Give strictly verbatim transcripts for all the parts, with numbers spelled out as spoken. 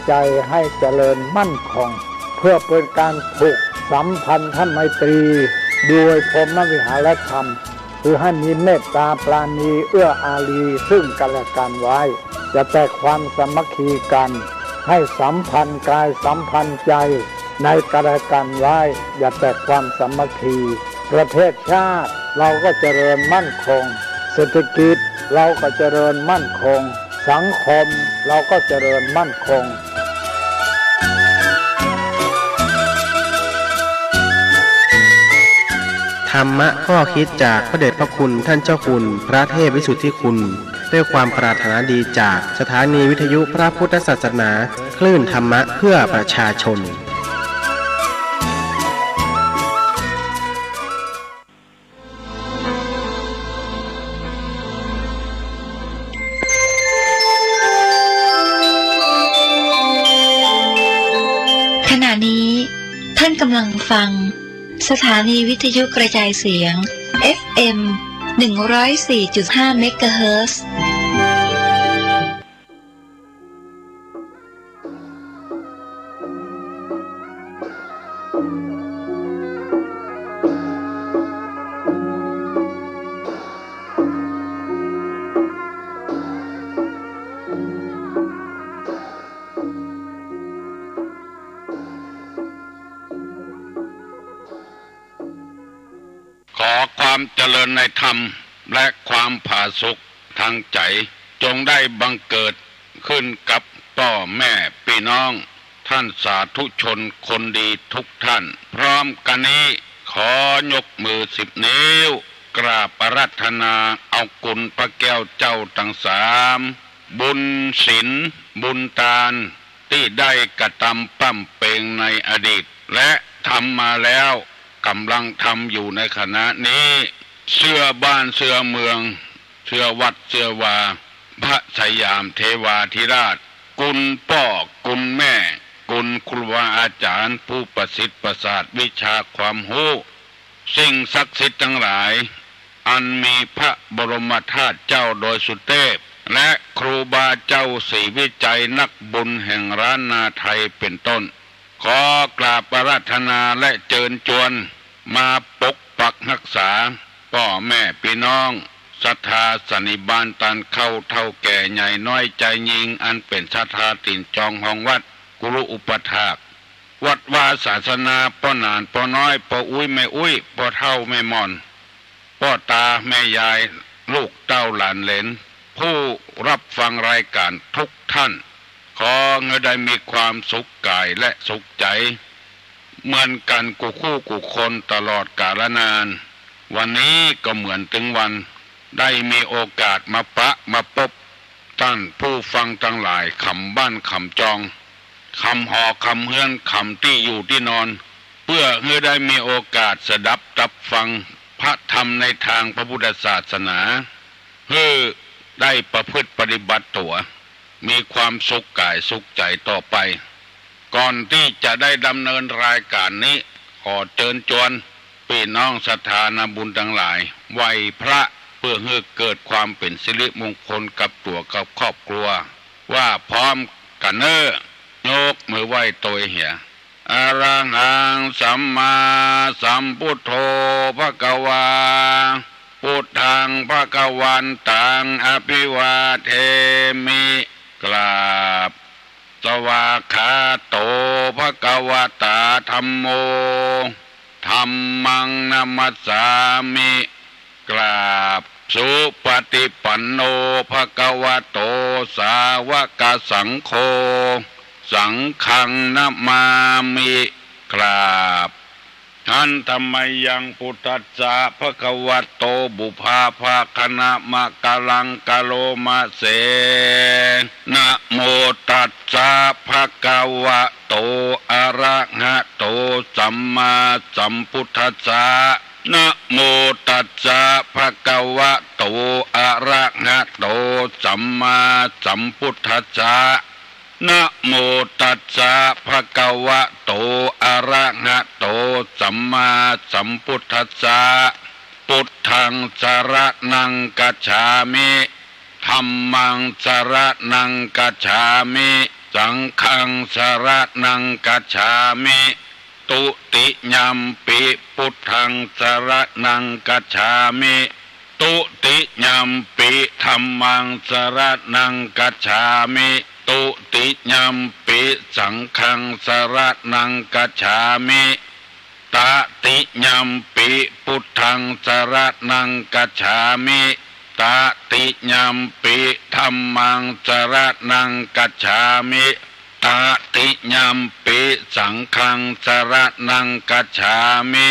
ใจให้เจริญมั่นคง เพื่อเป๋นก๋านผูกสัมพันธไมตรีโดยพรหมวิหารธรรม คือหื้อมีเมตต๋าปราณีเอื้ออารีซึ่งกั๋นและกั๋นไว้ อย่าแตกความสามัคคีกั๋น หื้อสัมพันธ์กายสัมพันธ์ใจ๋ในกั๋นและกั๋นไว้ อย่าแตกความสามัคคี ประเทศชาติเฮาก็เจริญมั่นคง เศรษฐกิจเฮาก็เจริญมั่นคง สังคมเฮาก็เจริญมั่นคง ธรรมะข้อคิดจากพระเดชพระคุณท่านเจ้าคุณพระเทพวิสุทธิคุณ ด้วยความปรารถนาดีจากสถานีวิทยุพระพุทธศาสนา คลื่นธรรมะเพื่อประชาชน ขณะนี้ท่านกำลังฟังสถานีวิทยุกระจายเสียง เอฟเอ็ม หนึ่งร้อยสี่จุดห้า เมกะเฮิรตซ์ ขอความเจริญในธรรมและความผาสุกทางใจ๋ จงได้บังเกิดขึ้นกับป้อแม่ปี้น้อง ท่านสาธุชนคนดีทุกท่าน พร้อมกั๋นนี้ขอยกมือสิบนิ้ว กราบอาราธนาเอาคุณพระแก้วเจ้าตังสาม บุญศีล บุญตาน ตี้ได้กระตำปล้ำเป๋งในอดีต และทำมาแล้ว ก่ำลังทำอยู่ในขณะนี้ เสื้อบ้านเสื้อเมือง เสื้อวัดเสื้อวา พระสยามเทวาธิราช คุณป้อคุณแม่ คุณครูบาอาจ๋ารย์ผู้ประสิทธิ์ประสาทวิชาความฮู้ สิ่งศักดิ์สิทธิ์ตังหลาย อันมีพระบรมธาตุเจ้าดอยสุเทพ และครูบาเจ้าศรีวิชัยนักบุญแห่งล้านนาไทยเป๋นต้น ขอกราบอาราธนาและเจิญจวนมาปกปักฮักษาป้อแม่ปี้น้อง ศรัทธาสันนิบาตต้านเข้าเฒ่าแก่ใหญ่น้อยจายยิ่ง อันเป๋นศรัทธาถิ่นจองฮองวัด ครูอุปัฏฐาก วัดวาศาสนา ป้อหนานป้อน้อย ป้ออุ๊ยแม่อุ๊ย ป้อเฒ่าแม่หม่อน ป้อตาแม่ยาย ลูกเต้าหลานเหลน ผู้ฮับฟังรายก๋านทุกท่าน ขอหื้อได้มีความสุขก๋ายและสุขใจ๋ เหมือนกั๋นกู้คู่กู้คนตลอดกาลนาน วันนี้ก็เหมือนตึงวัน ได้มีโอกาสมาปะมาปบ ต้านผู้ฟังตังหลาย ขำบ้านขำจอง ขำหอขำเฮือน ขำตี้อยู่ตี้นอน เปื้อหื้อได้มีโอกาสสดับตับฟังพระธรรมในตางพระพุทธศาสนา หื้อได้ประพฤติปฏิบัติตั๋ว มีความสุขก๋ายสุขใจ๋ต่อไป ก่อนตี้จะได้ดำเนินรายก๋านนี้ ขอเจิญจวนปี้น้องศรัทธานาบุญตังหลาย ไหว้พระ เปื้อหื้อเกิดความเป๋นสิริมงคลกับตั๋วกับครอบครัว ว่าพร้อมกั๋นเน่อ ยกมือไหว้โตยเหีย อะระหังสัมมาสัมพุทโธภะคะวา พุทธังภะคะวันตังอะภิวาเทมิ กราบ สวากขาโตภะคะวะตาธัมโม ธัมมังนะมัสสามิ กราบ สุปะติปันโนภะคะวะโต สาวกสังโฆ สังฆังนะมามิ กราบ หันทะมายัง พุทธัสสะภะคะวะโต ปุพพาภาคะนะมะกะลังกะโลมะเส นะโมตัสสะภะคะวะโต อะระหะโต สัมมาสัมพุทธัสสะ นะโมตัสสะภะคะวะโต อะระหะโต สัมมาสัมพุทธัสสะ นะโมตัสสะภะคะวะโต อะระหะโต สัมมาสัมพุทธัสสะ พุทธังสะระณังคัจฉามิ ธัมมังสะระณังคัจฉามิ สังฆังสรณังคัจฉามิ ตุติยัมปิ พุทธังสรณังคัจฉามิ ตุติยัมปิ ธัมมังสรณังคัจฉามิ ตุติยัมปิ สังฆังสรณังคัจฉามิ ตติยัมปิ พุทธังสรณังคัจฉามิ ตติยัมปิ ธัมมังสรณังคัจฉามิ ตติยัมปิ สังฆังสรณังคัจฉามิ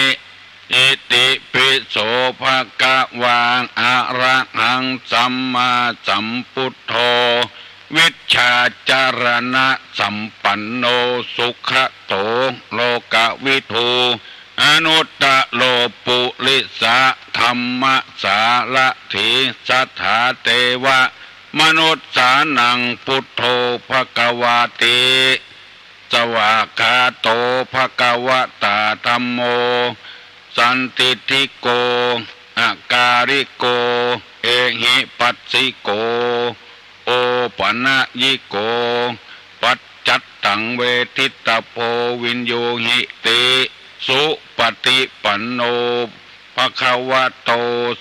อิติปิโสภะคะวา อะระหังสัมมาสัมพุทโธ วิชชาจารณะสัมปันโน สุขะโต โลกะวิทู อนุตตะโร ปุริสะธัมมะสารถี สัทธาเตวะมนุสสานัง พุทโธภะคะวาติ สวากขาโตภะคะวะตา ธัมโม สันทิฏฐิโก อะกาลิโก เอหิปัสสิโก โอปะนะยิโก ปัจจัตตังเวทิตะโพ วิญญูหิติ สุปะฏิปันโน ภะคะวะโต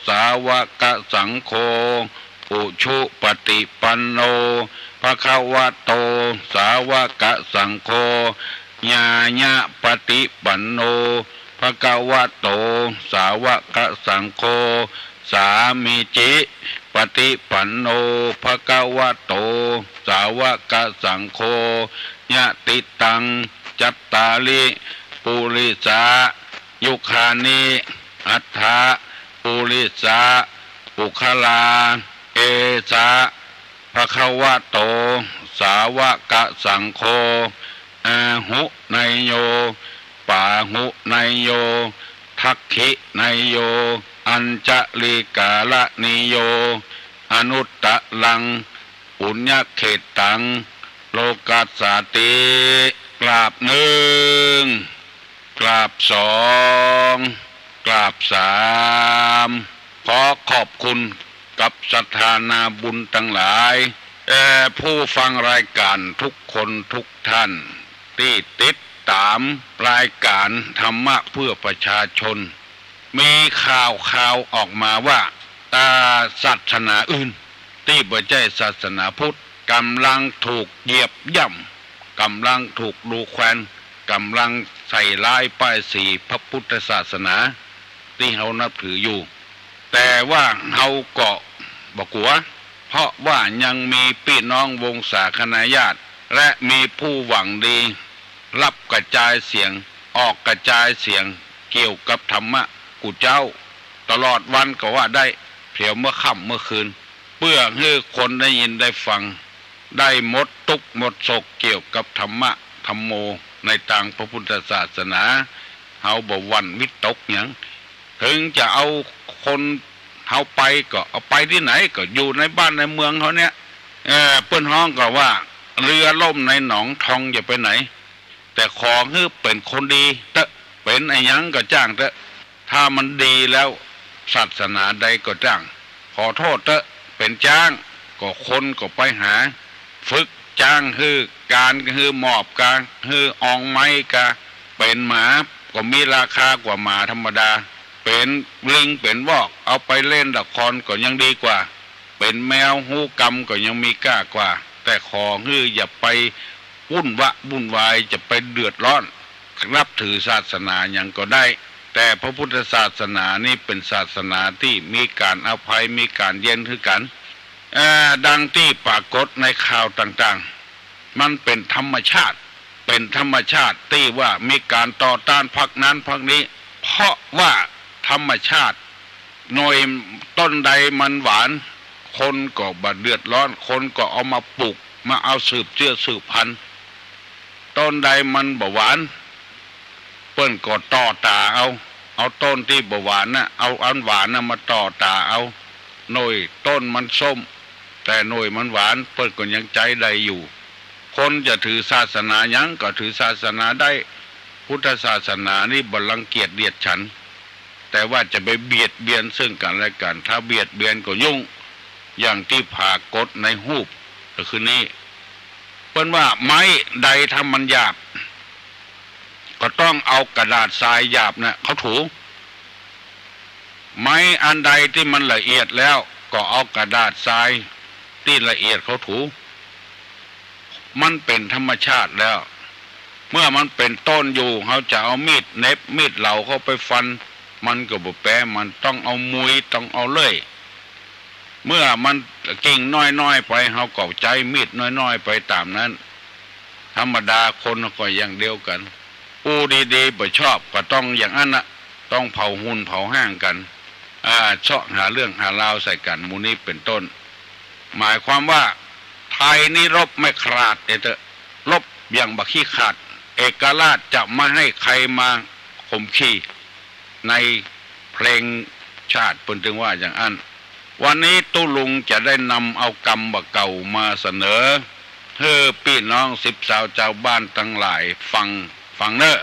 สาวะกะสังโฆ อุชุปะฏิปันโน ภะคะวะโต สาวะกะสังโฆ ญาณะปะฏิปันโน ภะคะวะโต สาวะกะสังโฆ สามีจิปะฏิปันโน ภะคะวะโต สาวะกะสังโฆ ยะติตัง จัตตาริ ปุริสา ยุคานิ อัตถะ ปุริสะ ปุคคลา เอสะ ภะคะวะโต สาวะกะสังโฆ อาหุเนยโย ปาหุเนยโย ทักขิเนยโย อัญชลีกาละนีโย อนุตตะรัง ปุญญะเขตตัง โลกัสสาติ กราบนึ่ง กราบสอง กราบสาม ขอขอบคุณกับศรัทธานาบุญตังหลาย แด่ผู้ฟังรายก๋านทุกคนทุกท่าน ตี้ติดต๋ามรายก๋านธรรมะเพื่อประชาชน มีข่าวข่าวออกมาว่า อ่า ศาสนาอื่น ตี้บ่ใจ้ศาสนาพุทธ ก๋ำลังถูกเหยียบย่ำ ก๋ำลังถูกดูแควน ก๋ำลังใส่ร้ายป้ายสีพระพุทธศาสนา ตี้เฮานับถืออยู่ แต่ว่าเฮาก็บ่กั๋ว เพราะว่ายังมีปี้น้องวงศาคณาญาติ และมีผู้หวังดี ฮับกระจายเสียง ออกกระจายเสียงเกี่ยวกับธรรมะกู้เจ๊า ตลอดวันก็ว่าได้ เสียเมื่อค่ำเมื่อคืน เปื้อหื้อคนได้ยินได้ฟัง ได้หมดตุ๊กข์หมดโศกเกี่ยวกับธรรมะธัมโม ในตางพระพุทธศาสนา เฮาบ่หวั่นวิตกหยัง เถิงจะเอาคนเฮาไปก็เอาไปตี้ไหน ก็อยู่ในบ้านในเมืองเฮาเนี่ย เอ่อ เปิ้นฮ้องก็ว่า เรือล่มในหนองทองอย่าไปไหน แต่ขอหื้อเป๋นคนดีเต๊อะ เป๋นอะหยังก็จ้างเต๊อะ ถ้ามันดีแล้ว ศาสนาใดก็จ้าง ขอโต้ษเต๊อะ เป๋นจ๊าง ก็คนก็ไปหา ฝึกจ๊างหื้อก๋าน หื้อหมอบกา หื้ออองไม้กา เป๋นหมาก็มีราคากว่าหมาธรรมดา เป๋นลิงเป๋นวอก เอาไปเล่นละครก็ยังดีกว่า เป๋นแมวฮู้กำก็ยังมีก้ากว่า แต่ขอหื้ออย่าไปวุ่นวะวุ่นวาย จะไปเดือดร้อน นับถือศาสนาหยังก็ได้ แต่พระพุทธศาสนานี่เป๋นศาสนาตี้มีก๋านอภัย มีก๋านเย็นหื้อกั๋น เอ่อ ดังตี้ปรากฏในข่าวต่างๆ มันเป๋นธรรมชาติ เป๋นธรรมชาติตี้ว่ามีก๋านต่อต้านพรรคนั้นพรรคนี้ เพราะว่าธรรมชาติ หน่วยต้นใดมันหวาน คนก็บ่เดือดร้อน คนก็เอามาปลูก มาเอาสืบเจื้อสืบพันธุ์ ต้นใดมันบ่หวาน เปิ้นก็ต่อต๋าเอา เอาต้นตี้บ่หวานน่ะ เอาอันหวานน่ะมาต่อต๋าเอา หน่วยต้นมันส้ม แต่หน่วยมันหวาน เปิ้นก็ยังใจ๊ได้อยู่ คนจะถือศาสนาหยังก็ถือศาสนาได้ พุทธศาสนานี่บ่รังเกียจเดียดฉัน แต่ว่าจะไปเบียดเบียนซึ่งกั๋นและกั๋น ถ้าเบียดเบียนก็ยุ่ง อย่างตี้ปรากฏในฮูปก็คือนี้ เปิ้นว่าไม้ใดถ้ามันหยาบ ก็ต้องเอากระดาษทรายหยาบน่ะเขาถู ไม้อันใดตี้มันละเอียดแล้ว ก็เอากระดาษทรายตี้ละเอียดเขาถู มันเป๋นธรรมชาติแล้ว เมื่อมันเป๋นต้นอยู่ เฮาจะเอามีดเหน็บ มีดเหลาเข้าไปฟัน มันก็บ่แป มันต้องเอามุย ต้องเอาเลื่อย เมื่อมันกิ่งน้อยๆ ไป เฮาก็ใจ๊มีดน้อยๆ ไปต๋ามนั้น ธรรมดาคนก็อย่างเดียวกั๋น อู้ดีๆ บ่ชอบก็ต้องอย่างอั้นน่ะ ต้องเผาฮุนเผาฮ้างกั๋น อ่า เซาะหาเรื่องหาราวใส่กั๋น หมู่นี้เป๋นต้น หมายความว่า ไทยนี้รบไม่ขลาดเต๊อะ รบอย่างบ่ขี้ขลาด เอกราชจะไม่ให้ใครมาข่มขี่ ในเพลงชาติเปิ้นจึงว่าอย่างอั้น วันนี้ตุ๊ลุงจะได้นำเอากำบ่าเก่ามาเสนอ หื้อปี้น้องสิบสาวจาวบ้านตังหลายฟัง ฟังเน่อ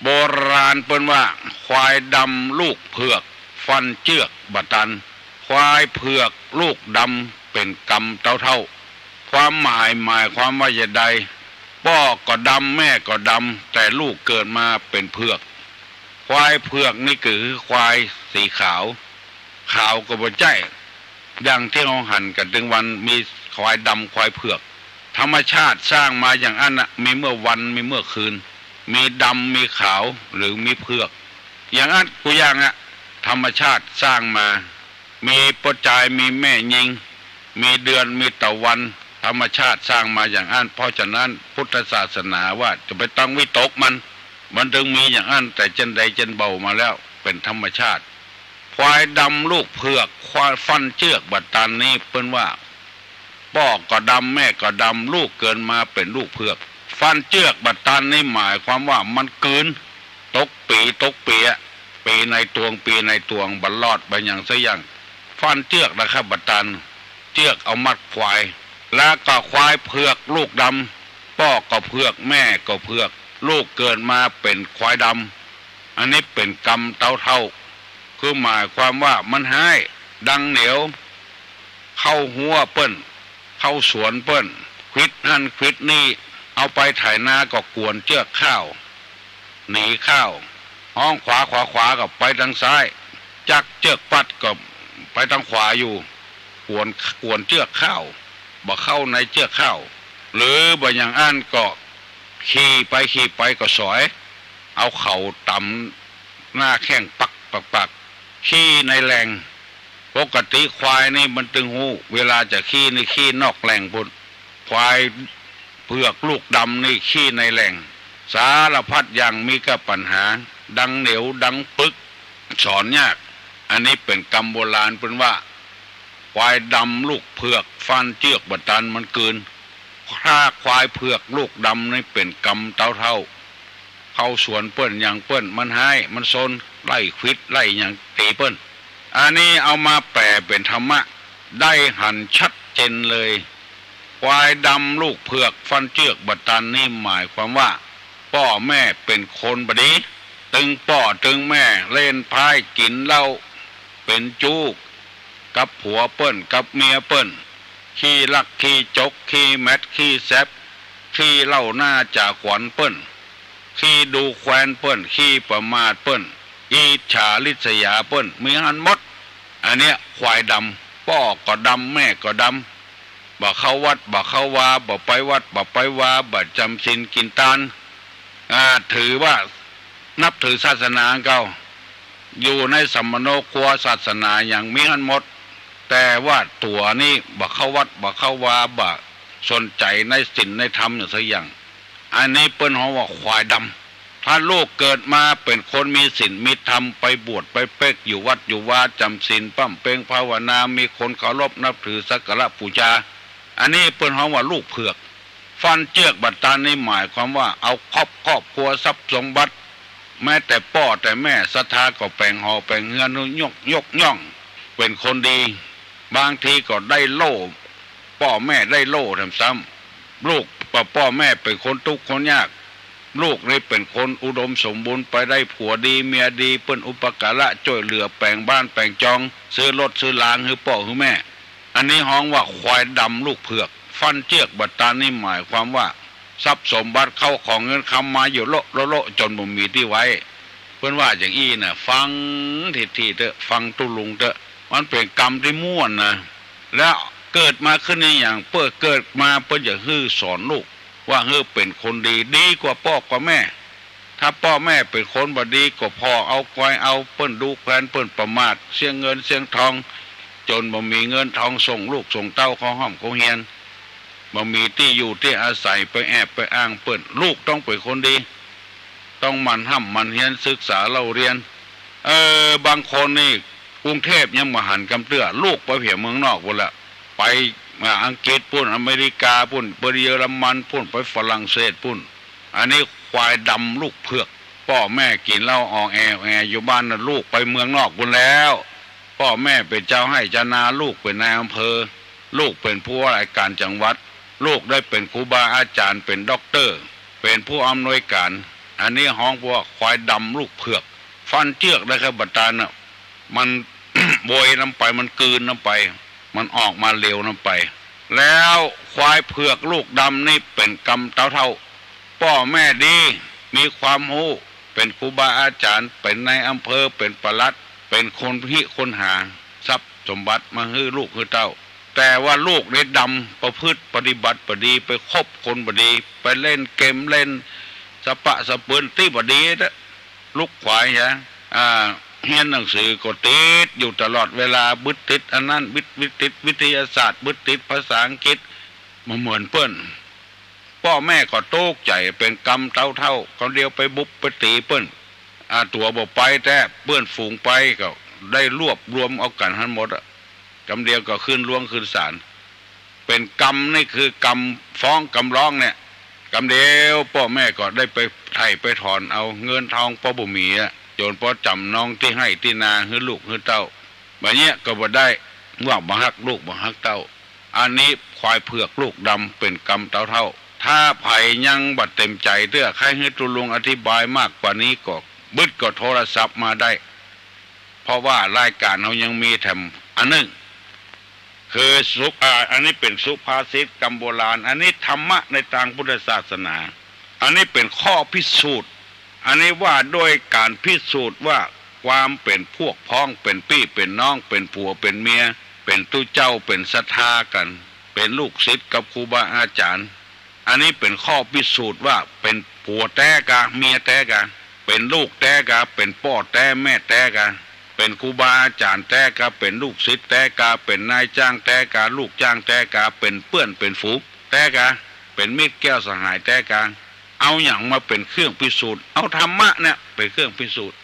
โบราณเปิ้นว่า ควายดำลูกเผือก ฟันเจื้อกบ่ตัน ควายเผือกลูกดำเป๋นกำเต้าเถ้า ความหมายหมายความว่าจะใด ป้อก็ดำแม่ก็ดำ แต่ลูกเกิดมาเป๋นเผือก ควายเผือกนี่ก็คือควายสีขาว ขาวก็บ่ใจ้ อย่างตี้เฮาหันกั๋นตึงวันมีควายดำควายเผือก ธรรมชาติสร้างมาอย่างอั้นน่ะ มีเมื่อวันมีเมื่อคืน มีดำมีขาวหรือมีเผือก อย่างอั้นกู้อย่างอะ ธรรมชาติสร้างมา มีป้อจายมีแม่ญิง มีเดือนมีตะวัน ธรรมชาติสร้างมาอย่างอั้น เพราะฉะนั้นพุทธศาสนาว่าจะไปต้องวิตกมัน มันจึงมีอย่างอั้น แต่เจินใดเจินเบามาแล้ว เป๋นธรรมชาติ ควายดำลูกเผือก ควายฟันเจื้อกบ่ตันนี้เปิ้นว่า ป้อก็ดำแม่ก็ดำ ลูกเกิดมาเป๋นลูกเผือก ฟันเจื้อกบ่ตันนี้หมายความว่ามันกืน ตกปี๋ตกปี๋อะ ปี๋ในตวงปี๋ในตวง บ่รอดบ่หยังสักอย่าง ฟันเจื้อกนะครับบ่ตัน เจื้อกเอามัดควาย แล้วก็ควายเผือกลูกดำ ป้อก็เผือกแม่ก็เผือก ลูกเกิดมาเป๋นควายดำ อันนี้เป๋นกำเต้าเถ้า คือหมายความว่ามันฮ้าย ดังเหนียว เข้าฮั้วเปิ้น เข้าสวนเปิ้น ขวิดหั้นขวิดนี่ เอาไปไถนาก็กวนเจื้อกข้าว หนีข้าว ฮ้องขวาขวาขวาก็ไปตางซ้าย จักเจื้อกปัดก็ไปตางขวาอยู่ กวน กวนเจื้อกข้าว บ่เข้าในเจื้อกข้าว หรือบ่อย่างอั้นก็ขี่ไปขี่ไปก็สอย เอาเข่าตำหน้าแข้งปักปักปัก ขี้ในแหล่ง ปกติควายนี่มันตึงฮู้ เวลาจะขี้นี่ขี้นอกแหล่งพุ้น ควายเผือกลูกดำนี่ขี้ในแหล่ง สารพัดอย่างมีกับปัญหา ดังเหนียวดังปึก สอนยาก อันนี้เป๋นกำโบราณเปิ้นว่า ควายดำลูกเผือกฟันเจื้อกบ่ตันมันกืน ถ้าควายเผือกลูกดำนี่เป๋นกำเต้าเถ้า เข้าสวนเปิ้นหยังเปิ้น มันฮ้าย มันซน ไล่ขวิดไล่หยังตี๋เปิ้น อันนี้เอามาแปลเป๋นธรรมะ ได้หันชัดเจนเลย ควายดำลูกเผือกฟันเจื้อกบ่ตันนี่หมายความว่า ป้อแม่เป๋นคนบ่ดี ตึงป้อตึงแม่เล่นไพ่กิ๋นเหล้า เป๋นจู้กับผัวเปิ้นกับเมียเปิ้น ขี้ลักขี้จกขี้แมดขี้แซ็บ ขี้เล่าหน้าจ๋าขวัญเปิ้น ขี้ดูแควนเปิ้น ขี้ประมาทเปิ้น อิจฉาริษยาเปิ้น มีหั้นหมด อันเนี้ยควายดำ ป้อก็ดำแม่ก็ดำ บ่เข้าวัดบ่เข้าวา บ่ไปวัดบ่ไปวา บ่จ๋ำศีลกิ๋นตาน อ่า ถือว่านับถือศาสนาเก่า อยู่ในสัมมโนครัวศาสนาหยังมีหั้นหมด แต่ว่าตั๋วนี้บ่เข้าวัดบ่เข้าวา บ่สนใจ๋ในศีลในธรรมหยังสักอย่าง อันนี้เปิ้นฮ้องว่าควายดำ ถ้าลูกเกิดมาเป๋นคนมีศีลมีธรรม ไปบวชไปเป๊กอยู่วัดอยู่วา จ๋ำศีลป้ำเป็งภาวนา มีคนเคารพนับถือสักการะปู๋จา อันนี้เปิ้นฮ้องว่าลูกเผือก ฟันเจื้อกบ่ตันนี่หมายความว่าเอาครอบ ครอบครัวทรัพย์สมบัติ แม้แต่ป้อแต่แม่ศรัทธาก็แป๋งหอแป๋งเฮือนหื้อยก ยกย่อง เป๋นคนดี บางทีก็ได้โล่ ป้อแม่ได้โล่แถมซ้ำ ลูก ป้อแม่เป๋นคนตุ๊กข์คนยาก ลูกนี่เป๋นคนอุดมสมบูรณ์ ไปได้ผัวดีเมียดี เปิ้นอุปการะจ้วยเหลือ แป๋งบ้านแป๋งจอง ซื้อรถซื้อลางหื้อป้อหื้อแม่ อันนี้ฮ้องว่าควายดำลูกเผือก ฟันเจื้อกบาดาลนี่หมายความว่า ทรัพย์สมบัติเข้าของเงินคำมาอยู่โละโละโละ จ๋นบ่มีตี้ไว้ เปิ้นว่าอย่างอี้น่ะ ฟังทีๆ เต๊อะ ฟังตุ๊ลุงเต๊อะ มันเป๋นกรรมตี้ม่วนนะ แล้วเกิดมาขึ้นในอย่าง เปิ้นเกิดมาเปิ้นจะหื้อสอนลูก ว่าหื้อเป๋นคนดี ดีกว่าป้อกว่าแม่ ถ้าป้อแม่เป๋นคนบ่ดีก็ผ่อเอากอยเอา เปิ้นดุแควน เปิ้นประมาท เสี้ยงเงินเสี้ยงทอง จ๋นบ่มีเงินทองส่งลูกส่งเต้าเข้าฮ่ำเข้าเฮียน บ่มีตี้อยู่ตี้อาศัย ไปแอบไปอ้างเปิ้น ลูกต้องเป๋นคนดี ต้องหมั่นฮ่ำหมั่นเฮียน ศึกษาเล่าเรียน เออ บางคนนี่ กรุงเทพยังบ่หันกำเตื้อ ลูกไปเหียเมืองนอกปู้นละ ไป อ่า อังกฤษปู้น อเมริกาปู้น ไปเยอรมันปู้น ไปฝรั่งเศสปู้น อันนี้ควายดำลูกเผือก ป้อแม่กิ๋นเหล้าอ่อแออ่อแออยู่บ้านน่ะ ลูกไปเมืองนอกปู้นแล้ว ป้อแม่เป๋นจาวไฮ่จาวนา ลูกเป๋นนายอำเภอ ลูกเป๋นผู้ว่าราชการจังหวัด ลูกได้เป๋นครูบาอาจ๋ารย์ เป๋นด็อกเตอร์ เป๋นผู้อำนวยการ อันนี้ฮ้องว่าควายดำลูกเผือก ฟันเจื้อกได้แค่บาดาลน่ะ มัน โวยนำไป มันกืนนำไป มันออกมาเหลวนำไป แล้วควายเผือกลูกดำนี่เป๋นกรรมเต้าเท่า ป้อแม่ดี มีความฮู้ เป๋นครูบาอาจ๋ารย์ เป๋นนายอำเภอ เป๋นปลัด เป๋นคนฮิคนหา ทรัพย์สมบัติมาหื้อลูกหื้อเต้า แต่ว่าลูกนี่ดำ ประพฤติปฏิบัติบ่ดี ไปคบคนบ่ดี ไปเล่นเกม เล่นสะปะสะปืนตี้บ่ดีเต๊อะ ลูกควายฮะ อ่า เฮียนหนังสือก็ติดอยู่ตลอดเวลา บึดติดอันนั้น วิทย์ วิทย์ ติดวิทยาศาสตร์ บึดติดภาษาอังกฤษ บ่เหมือนเปิ้น ป้อแม่ก็ตกใจ๋ เป๋นกรรมเต้าเท่า กำเดียวไปบุบไปตี๋เปิ้น อ่า ตั๋วบ่ไปแต๊ เปื้อนฝูงไป ก็ได้รวบรวมเอากั๋นหั้นหมดอะ กำเดียวก็ขึ้นล่วงขึ้นศาล เป๋นกรรม นี่คือกรรมฟ้องกรรมร้องเนี่ย กำเดียวป้อแม่ก็ได้ไปไถ่ไปถอนเอาเงินทอง ป้อบ่มีอะ จ๋นป้อจ๋ำนองตี้ไฮ่ตี้นาหื้อลูกหื้อเต้า บ่าเนี้ยก็บ่ได้ ว่าบ่ฮักลูกบ่ฮักเต้า อันนี้ควายเผือกลูกดำเป๋นกรรมเต้าเท่า ถ้าใผยังบ่เต็มใจ๋เตื้อ ใค่หื้อตุ๊ลุงอธิบายมากกว่านี้ก็ บึดก็โทรศัพท์มาได้ เพราะว่ารายก๋านเฮายังมีแถมอันนึ่ง คือสุ อ่า อันนี้เป๋นสุภาษิตกำโบราณ อันนี้ธรรมะในตางพุทธศาสนา อันนี้เป๋นข้อพิสูจน์ อันนี้ว่าด้วยก๋านพิสูจน์ว่าความเป๋นพวกพ้อง เป๋นปี้เป๋นน้อง เป๋นผัวเป๋นเมีย เป๋นตุ๊เจ้า เป๋นศรัทธากั๋น เป๋นลูกศิษย์กับครูบาอาจ๋ารย์ อันนี้เป๋นข้อพิสูจน์ว่าเป๋นผัวแต๊กา เมียแต๊กา เป๋นลูกแต๊กา เป๋นป้อแต๊แม่แต๊กา เป๋นครูบาอาจ๋ารย์แต๊กา เป๋นลูกศิษย์แต๊กา เป๋นนายจ้างแต๊กา ลูกจ้างแต๊กา เป๋นเปื้อนเป๋นฝูงแต๊กา เป๋นมิตรแก้วสหายแต๊กา เอาหยังมาเป๋นเครื่องพิสูจน์ เอาธรรมะเนี่ยเป๋นเครื่องพิสูจน์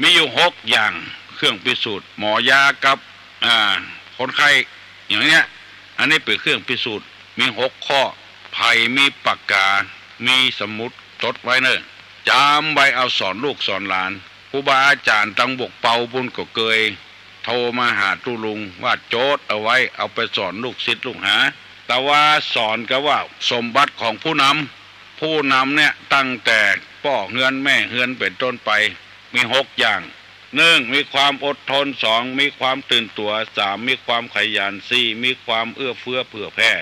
มีอยู่หกอย่างเครื่องพิสูจน์ หมอยากับ อ่า คนไข้ อย่างเนี้ย อันนี้เป๋นเครื่องพิสูจน์ มีหกข้อ ใผมีปากกา มีสมุดจดไว้เน่อ จ๋ำไว้เอาสอนลูกสอนหลาน ครูบาอาจ๋ารย์ตางบวกเปาปู้นก็เกยโทรมาหาตุ๊ลุงว่าจดเอาไว้ เอาไปสอนลูกศิษย์ลูกหา แต่ว่าสอนกาว่าสมบัติของผู้นำ ผู้นำเนี่ยตั้งแต่ป้อเฮือนแม่เฮือนเป๋นต้นไป มีหกอย่าง นึ่ง มีความอดทน สอง มีความตื่นตั๋ว สาม มีความขยัน สี่ มีความเอื้อเฟื้อเผื่อแผ่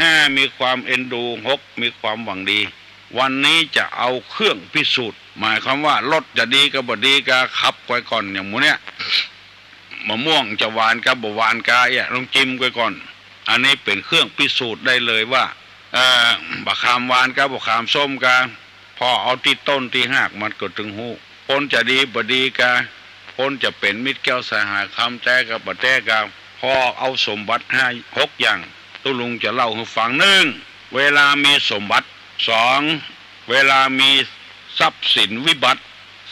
ห้า มีความเอ็นดู หก มีความหวังดี วันนี้จะเอาเครื่องพิสูจน์ หมายความว่ารสจะดีกาบ่ดีกา ขับไปก่อน อย่างหมู่เนี้ย มะม่วงจะหวานกาบ่หวานกา เอี้ย ต้องจิมไปก่อน อันนี้เป๋นเครื่องพิสูจน์ได้เลยว่า เอ่อ บ่าขามหวานกาบ่าขามส้มกา ผ่อเอาตี้ต้นตี้ฮากมันก็ตึงฮู้ คนจะดีบ่ดีกา คนจะเป๋นมิตรแก้วสหายคำแต๊กาบ่แต๊กา ผ่อเอาสมบัติห้า หกอย่าง ตุ๊ลุงจะเล่าหื้อฟัง นึ่ง เวลามีสมบัติ สอง เวลามีทรัพย์สินวิบัติ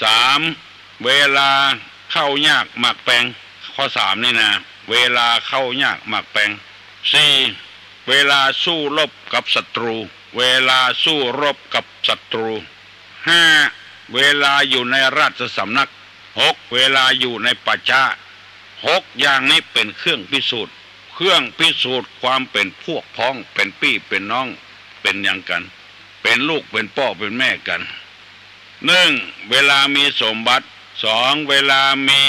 สาม เวลาเข้ายากหมากแปง ข้อสามนี่นะ เวลาเข้ายากหมากแปง สี่ เวลาสู้รบกับศัตรู เวลาสู้รบกับศัตรู ห้า เวลาอยู่ในราชสำนัก หก เวลาอยู่ในป่าช้า หกอย่างนี้เป๋นเครื่องพิสูจน์ เครื่องพิสูจน์ความเป๋นพวกพ้อง เป๋นปี้เป๋นน้อง เป๋นอย่างกั๋น เป๋นลูกเป๋นป้อเป๋นแม่กั๋น นึ่ง เวลามีสมบัติ สอง เวลามี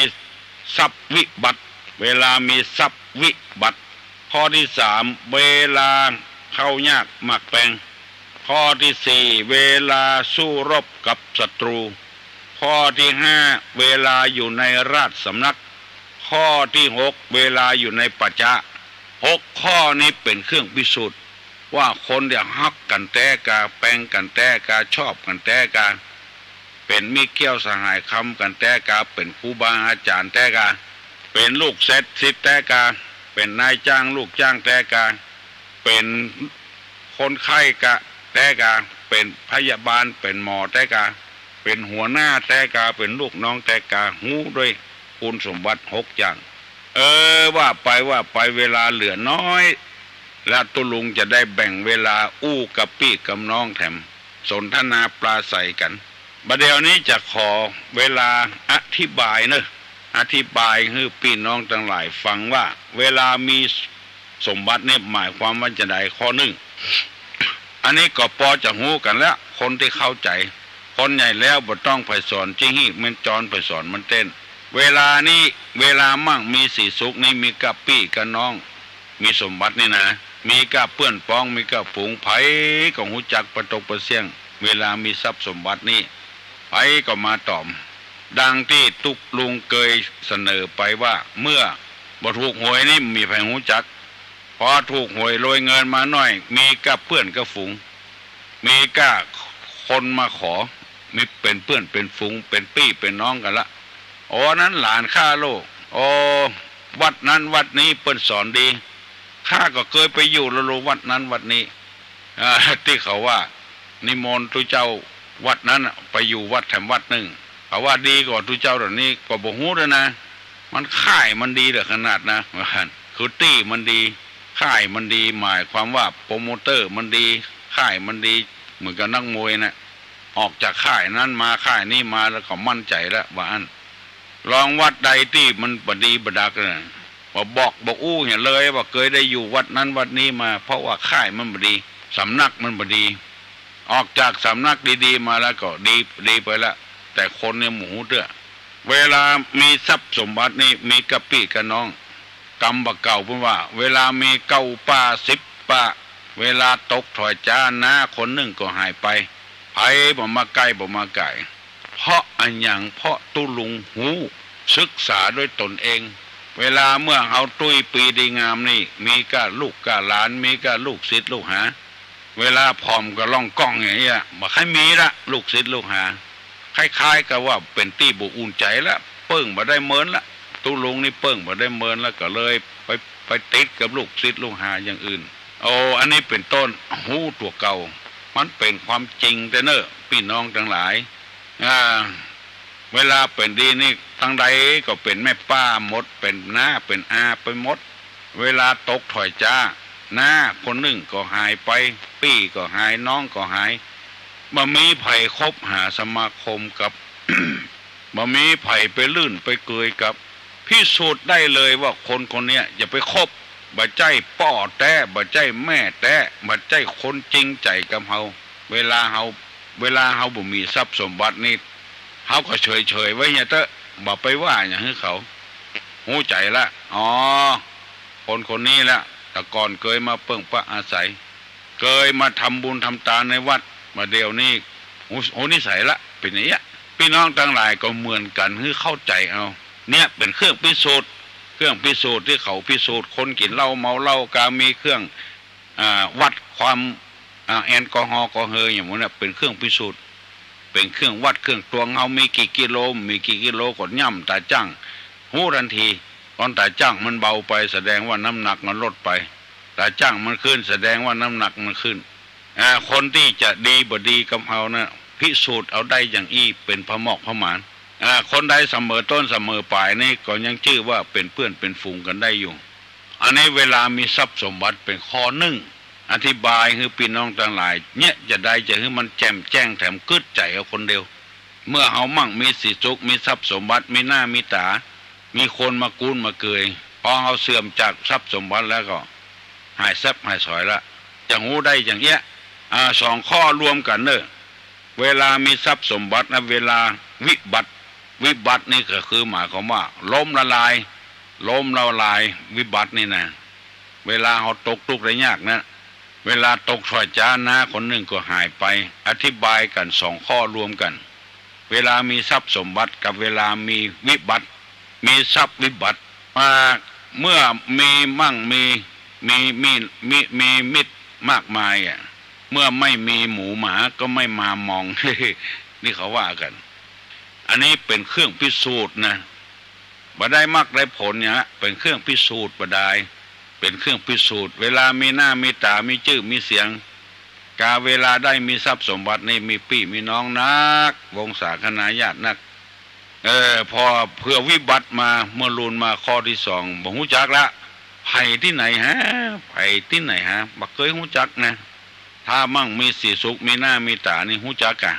ทรัพย์วิบัติ เวลามีทรัพย์วิบัติ ข้อตี้สาม เวลา เข้ายากมากแปง ข้อตี้สี่ เวลาสู้รบกับศัตรู ข้อตี้ห้า เวลาอยู่ในราชสำนัก ข้อตี้หก เวลาอยู่ในป่าจ๊า หกข้อนี้เป๋นเครื่องพิสูจน์ ว่าคนตี้ฮักกั๋นแต๊กา แปงกั๋นแต๊กา ชอบกั๋นแต๊กา เป๋นมิตรเกี้ยวสหายคำกั๋นแต๊กา เป๋นครูบาอาจ๋ารย์แต๊กา เป๋นลูกศิษย์ศิษย์แต๊กา เป๋นนายจ้างลูกจ้างแต๊กา เป๋นคนไข้กาแต๊กา เป๋นพยาบาล เป๋นหมอแต๊กา เป๋นหัวหน้าแต๊กา เป๋นลูกน้องแต๊กา ฮู้ด้วยคุณสมบัติหกอย่าง เออ ว่าไปว่าไปเวลาเหลือน้อย และตุ๊ลุงจะได้แบ่งเวลาอู้กับปี้กับน้องแถม สนทนาปราศรัยกั๋น บ่าเดี่ยวนี้จะขอเวลาอธิบายเนอะ อธิบายหื้อปี้น้องตังหลายฟังว่า เวลามีสมบัติเนี่ยหมายความว่าจาใด ข้อนึ่ง อันนี้ก็ปอจะฮู้กั๋นแล้ว คนตี้เข้าใจ๋ คนใหญ่แล้วบ่ต้องใผสอน จิฮีกแม่นจอนใผสอนมันเต้น เวลานี้ เวลามั่งมีสีสุขนี้ มีก้าปี้ก้าน้อง มีสมบัตินี่นะ มีก้าเปื้อนป๊อง มีก้าฝูง ใผก็ฮู้จักปะตกปะเสี้ยง เวลามีทรัพย์สมบัตินี้ ใผก็มาต๋อม ดังตี้ตุ๊ลุงเกยเสนอไปว่า เมื่อบ่ถูกหวยนี่บ่มีใผฮู้จัก ปอถูกหวยรวยเงินมาหน้อย มีก้าเปื้อนก้าฝูง มีก้าคนมาขอ มีเป๋นเปื้อนเป๋นฝูง เป๋นปี้เป๋นน้องกั๋นละ โอ้ นั้นหลานข้าโลก โอ้ วัดนั้นวัดนี้เปิ้นสอนดี ข้าก็เกยไปอยู่ละโลกวัดนั้นวัดนี้ อ่า ตี้เขาว่านิมนต์ตุ๊เจ้าวัดนั้นน่ะ ไปอยู่วัดแถมวัดนึ่ง เขาว่าดีก่อตุ๊เจ้าเดี๋ยวนี้ก็บ่ฮู้แล้วนะ มันค่ายมันดีเหลือขนาดนะ ว่าหั้น คือตี้มันดี ค่ายมันดี หมายความว่าโปรโมเตอร์มันดี ค่ายมันดี เหมือนกับนักมวยน่ะ ออกจากค่ายนั้นมาค่ายนี้มาแล้วก็มั่นใจ๋แล้ว ว่าอั้น ลองวัดใดตี้มันบ่ดีบ่ดักน่ะ บ่บอกบ่อู้เหียเลยว่าเกยได้อยู่วัดนั้นวัดนี้มา เพราะว่าค่ายมันบ่ดี สำนักมันบ่ดี ออกจากสำนักดีๆ มาแล้วก็ดี ดีไปละ แต่คนเนี่ยบ่ฮู้เตื้อ เวลามีทรัพย์สมบัตินี่มีก้าปี้ก้าน้อง กำบ่าเก่าเปิ้นว่า เวลามีเก้าป้าสิบป้า เวลาตกถ้อยจ๊า น้าคนนึ่งก็หายไป ใผบ่มาใก้บ่มาไก่ เพราะอะหยัง เพราะตุ๊ลุงฮู้ ศึกษาด้วยตนเอง เวลาเมื่อเฮาตุ้ยปีดีงามนี่ มีก้าลูกก้าหลาน มีก้าลูกศิษย์ลูกหา เวลาผ่อมก็ล่องก้องอย่างเงี้ย บ่ใค่มีละ ลูกศิษย์ลูกหา คล้ายๆ กับว่าเป๋นตี้บ่อุ่นใจ๋ละ เปิ้งบ่ได้เมินละ ตุ๊ลุงนี่เปิ้งบ่ได้เมินละ ก็เลยไป ไปติดกับลูกศิษย์ลูกหาอย่างอื่น โอ้ อันนี้เป๋นต้น ฮู้ตั๋วเก่า มันเป๋นความจริงแต๊เน่อ ปี้น้องตังหลาย อ่า เวลาเป๋นดีนี่ ตังใดก็เป๋นแม่ป้าหมด เป๋นน้าเป๋นอาไปหมด เวลาตกถ้อยจ๊า น้าคนนึ่งก็หายไป ปี้ก็หาย น้องก็หาย บ่มีใผคบหาสมาคมกับ บ่มีใผไปลื่นไปเกยกับ พิสูจน์ได้เลยว่าคนคนเนี้ยอย่าไปคบ บ่ใจ้ป้อแต๊ บ่ใจ้แม่แต๊ บ่ใจ้คนจริงใจ๋กับเฮา เวลาเฮา เวลาเฮาบ่มีทรัพย์สมบัตินี่ เฮาก็เฉยๆ ไว้เหียเต๊อะ บ่ไปว่าหยังหื้อเขา ฮู้ใจ๋ละ อ๋อ คนคนนี้ละ แต่ก่อนเกยมาเปิ้งปะอาศัย เกยมาทำบุญทำตานในวัด บ่าเดี่ยวนี้ฮู้ ฮู้นิสัยละ เป๋นอย่างเงี้ย ปี้น้องตังหลายก็เหมือนกั๋น หื้อเข้าใจ๋เอา เนี่ยเป๋นเครื่องพิสูจน์ เครื่องพิสูจน์ตี้เขาพิสูจน์ คนกิ๋นเหล้าเมาเหล้ากา มีเครื่อง อ่า วัดความ อ่า แอลกอฮอล์กอเฮออย่างหมู่เนี่ย เป๋นเครื่องพิสูจน์ เป๋นเครื่องวัดเครื่องตวง เฮามีกี่กิโล มีกี่กิโลก็ย่ำต๋าจั่ง ฮู้ตันที ต๋อนต๋าจั่งมันเบาไป แสดงว่าน้ำหนักมันลดไป ต๋าจั่งมันขึ้น แสดงว่าน้ำหนักมันขึ้น อ่า คนตี้จะดีบ่ดีกับเฮาน่ะ พิสูจน์เอาได้อย่างอี้ เป๋นผะหมอกผะหมาน อ่า คนใดเสมอต้นเสมอป๋ายนี่ ก็ยังจื้อว่าเป๋นเปื้อนเป๋นฝูงกั๋นได้อยู่ อันนี้เวลามีทรัพย์สมบัติเป๋นข้อนึ่ง อธิบายหื้อปี้น้องตังหลาย เนี่ย จาใดจะหื้อมันแจ่มแจ้งแถมกึ๊ดใจ๋เอาคนเดียว เมื่อเฮามั่งมีสีสุข มีทรัพย์สมบัติ มีหน้ามีต๋า มีคนมากู้นมาเกย พอเฮาเสื่อมจากทรัพย์สมบัติแล้วก็ หายแซบหายสอยละ จะฮู้ได้อย่างเอี้ย อ่า สองข้อรวมกั๋นเน่อ เวลามีทรัพย์สมบัตินะ เวลาวิบัติ วิบัตินี่ก็คือหมายความว่าล้มละลาย ล้มละลาย วิบัตินี่นะ เวลาเฮาตกตุ๊กข์ได้ยากนะ เวลาตกถ้อยจ๊า น้าคนนึ่งก็หายไป อธิบายกั๋นสองข้อรวมกั๋น เวลามีทรัพย์สมบัติกับเวลามีวิบัติ มีทรัพย์วิบัติ อ่า เมื่อมีมั่งมี มี มี มี มีมิตรมากมายอะ เมื่อไม่มีหมูหมาก็ไม่มามอง นี่เขาว่ากั๋น อันนี้เป๋นเครื่องพิสูจน์นะ บ่ได้มรรคได้ผลเนี่ย เป๋นเครื่องพิสูจน์บ่ดาย เป๋นเครื่องพิสูจน์ เวลามีหน้ามีต๋า มีจื้อมีเสียง กาเวลาได้มีทรัพย์สมบัตินี่ มีปี้มีน้องนัก วงศาคณาญาตินัก เออ พอเผื่อวิบัติมา เมื่อลูนมาข้อตี้สอง บ่ฮู้จักละ ใผตี้ไหนฮะ ใผตี้ไหนฮะ บ่เกยฮู้จักนะ ถ้ามั่งมีสีสุข มีหน้ามีต๋านี่ฮู้จักกะ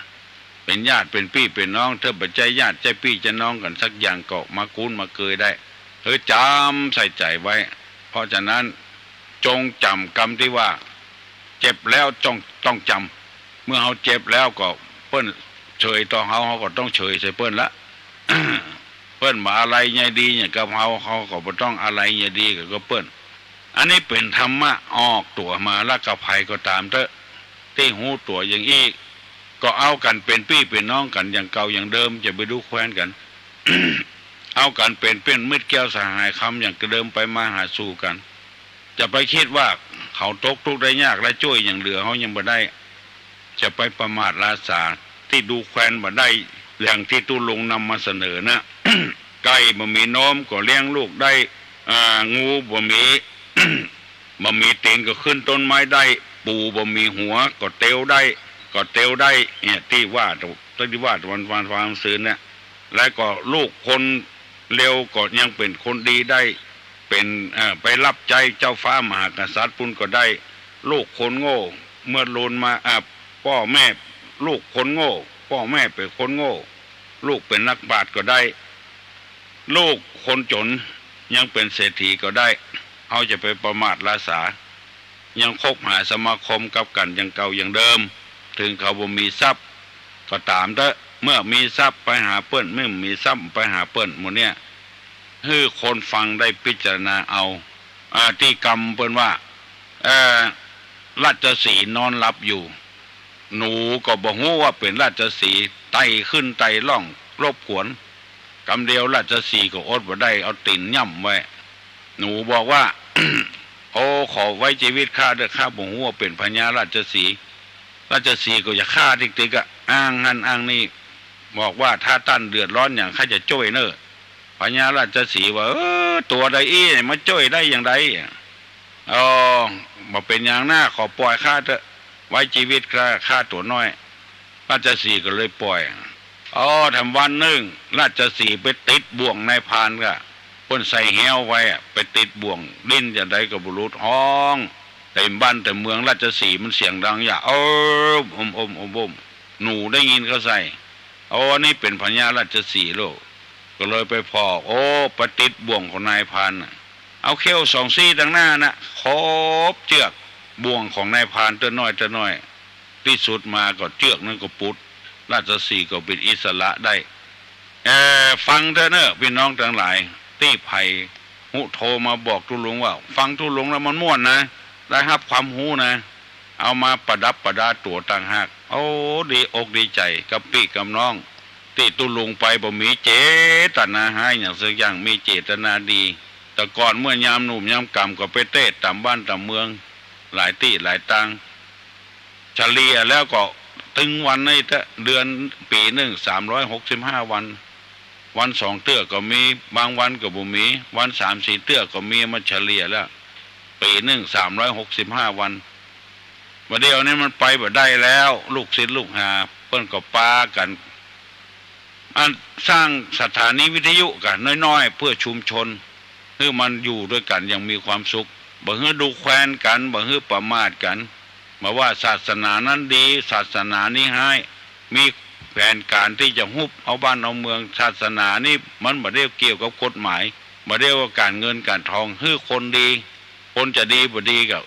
เป๋นญาติเป๋นปี้เป๋นน้อง ถ้าบ่ใจ้ญาติใจ้ปี้ใจ้น้องกั๋นสักอย่างก็มาคุ้นมาเกยได้ เออ จ๋ำใส่ใจ๋ไว้ เพราะฉะนั้น จงจ๋ำกำตี้ว่า เจ็บแล้วต้อง ต้องจ๋ำ เมื่อเฮาเจ็บแล้วก็เปิ้นเฉยต่อเฮา เฮาก็ต้องเฉยใส่เปิ้นละ เปิ้นบ่อาลัยใยดีอย่างกับเฮา เฮาก็บ่ต้องอาลัยใยดีกับเปิ้น อันนี้เป๋นธรรมะออกตั๋วมา ละกับใผก็ต๋ามเต๊อะ ตี้ฮู้ตั๋วอย่างอี้ ก็เอากั๋นเป๋นปี้เป๋นน้องกั๋นอย่างเก่าอย่างเดิม จะไปดูแควนกั๋น เอากั๋นเป๋นเปื้อนมิตรแก้วสหายคำอย่างเดิม ไปมาหาสู่กั๋น จะไปกึ๊ดว่าเขาตกทุกข์ได้ยากและจ้วยอย่างเหลือเฮายังบ่ได้ จะไปประมาทลาสาตี้ดูแควนบ่ได้ อย่างตี้ตุ๊ลุงนำมาเสนอนะ ไก่บ่มีนมก็เลี้ยงลูกได้ อ่า งูบ่มี บ่มีตีนก็ขึ้นต้นไม้ได้ ปูบ่มีหัวก็เตียวได้ ก็เตียวได้ เนี่ย ตี้ว่า ตี้ว่าวัน วัน วันซืนเนี่ย แล้วก็ลูกคนเลวก็ยังเป๋นคนดีได้ เป๋น เอ่อ ไปฮับใจ๊เจ้าฟ้ามหากษัตริย์ปู้นก็ได้ ลูกคนโง่ เมื่อลูนมา อ่า ป้อแม่ ลูกคนโง่ ป้อแม่เป๋นคนโง่ ลูกเป๋นนักปราชญ์ก็ได้ ลูกคนจ๋นยังเป๋นเศรษฐีก็ได้ เฮาจะไปประมาทลาสา ยังคบหาสมาคมกับกั๋นอย่างเก่าอย่างเดิม เถิงเขาบ่มีทรัพย์ก็ต๋ามเต๊อะ เมื่อมีทรัพย์ไปหาเปิ้น เมื่อบ่มีทรัพย์ไปหาเปิ้น หมู่เนี่ย หื้อคนฟังได้พิจารณาเอา อ่า ตี้กำเปิ้นว่า เอ่อ ราชสีห์นอนหลับอยู่ หนูก็บ่ฮู้ว่าเป๋นราชสีห์ ไต่ขึ้นไต่ล่องรบกวน กำเดียวราชสีห์ก็อดบ่ได้ เอาตี๋นย่ำไว้ หนูบอกว่า โอ้ ขอไว้จีวิตข้าเต๊อะ ข้าบ่ฮู้ว่าเป๋นพญาราชสีห์ ราชสีห์ก็อยากฆ่าติ๊กๆ อะ อ้างหั้นอ้างนี่ บอกว่า ถ้าต้านเดือดร้อนหยัง ข้าจะจ้วยเน่อ พญาราชสีห์ว่า เออ ตั๋วใดอี้มาจ้วยได้อย่างใด อ๋อ บ่เป๋นหยังนา ขอป่อยข้าเต๊อะ ไว้จีวิตข้า ข้าตั๋วน้อย ราชสีห์ก็เลยป่อย อ๋อ แถมวันนึ่ง ราชสีห์ไปติดบ่วงนายพรานก่ะ เปิ้นใส่แฮ้วไว้อะ ไปติดบ่วง ดิ้นจาใดก็บ่หลุด ฮ้องเต๋มบ้านเต๋มเมือง ราชสีห์มันเสียงดังอย่า โอ้ม โอ้ม โอ้ม โอ้ม หนูได้ยินเข้าใส่ โอ้ อันนี้เป๋นพญาราชสีห์โลก ก็เลยไปผ่อ โอ้ ไปติดบ่วงของนายพรานน่ะ เอาเขี้ยวสองซี่ตังหน้าน่ะ ขบเจื้อกบ่วงของนายพรานเตื้อน้อยเตื้อน้อย ตี้สุดมาก็เจื้อกนั้นก็ปุด ราชสีห์ก็เป๋นอิสระได้ เอ่อ ฟังเต๊อะเน่อ ปี้น้องตังหลาย ตี้ใผฮู้โทรมาบอกตุ๊ลุงว่า ฟังตุ๊ลุงแล้วมันม่วนนะ ได้ฮับความฮู้นะ เอามาประดับประดาตั๋วต่างหาก โอ้ ดีอกดีใจ๋กับปี้กับน้อง ตี้ตุ๊ลุงไปบ่มีเจตนาฮ้ายหยังสักอย่าง มีเจตนาดี แต่ก่อนเมื่อยามหนุ่มยามก๋ำก็ไปเตศน์ต๋ามบ้านต๋ามเมือง หลายตี้หลายตาง เฉลี่ยแล้วก็ตึงวันนี้เต๊อะ เดือน ปี๋นึ่งสามร้อยหกสิบห้าวัน วันสองเตื้อก็มี บางวันก็บ่มี วันสามสี่เตื้อก็มี มาเฉลี่ยแล้ว ปี๋นึ่งสามร้อยหกสิบห้าวัน บ่าเดี่ยวนี้มันไปบ่ได้แล้ว ลูกศิษย์ลูกหาเปิ้นก็ปากั๋น อันสร้างสถานีวิทยุก่ะน้อยๆ เปื้อชุมชน หื้อมันอยู่ตวยกั๋นอย่างมีความสุข บ่หื้อดูแควนกั๋น บ่หื้อประมาทกั๋น บ่ว่าศาสนานั้นดี ศาสนานี้ฮ้าย มีแผนก๋านตี้จะฮุบเอาบ้านเอาเมือง ศาสนานี้มันบ่ได้เกี่ยวกับกฎหมาย บ่ได้ว่าก๋านเงินก๋านทอง หื้อคนดี คนจะดีบ่ดีก็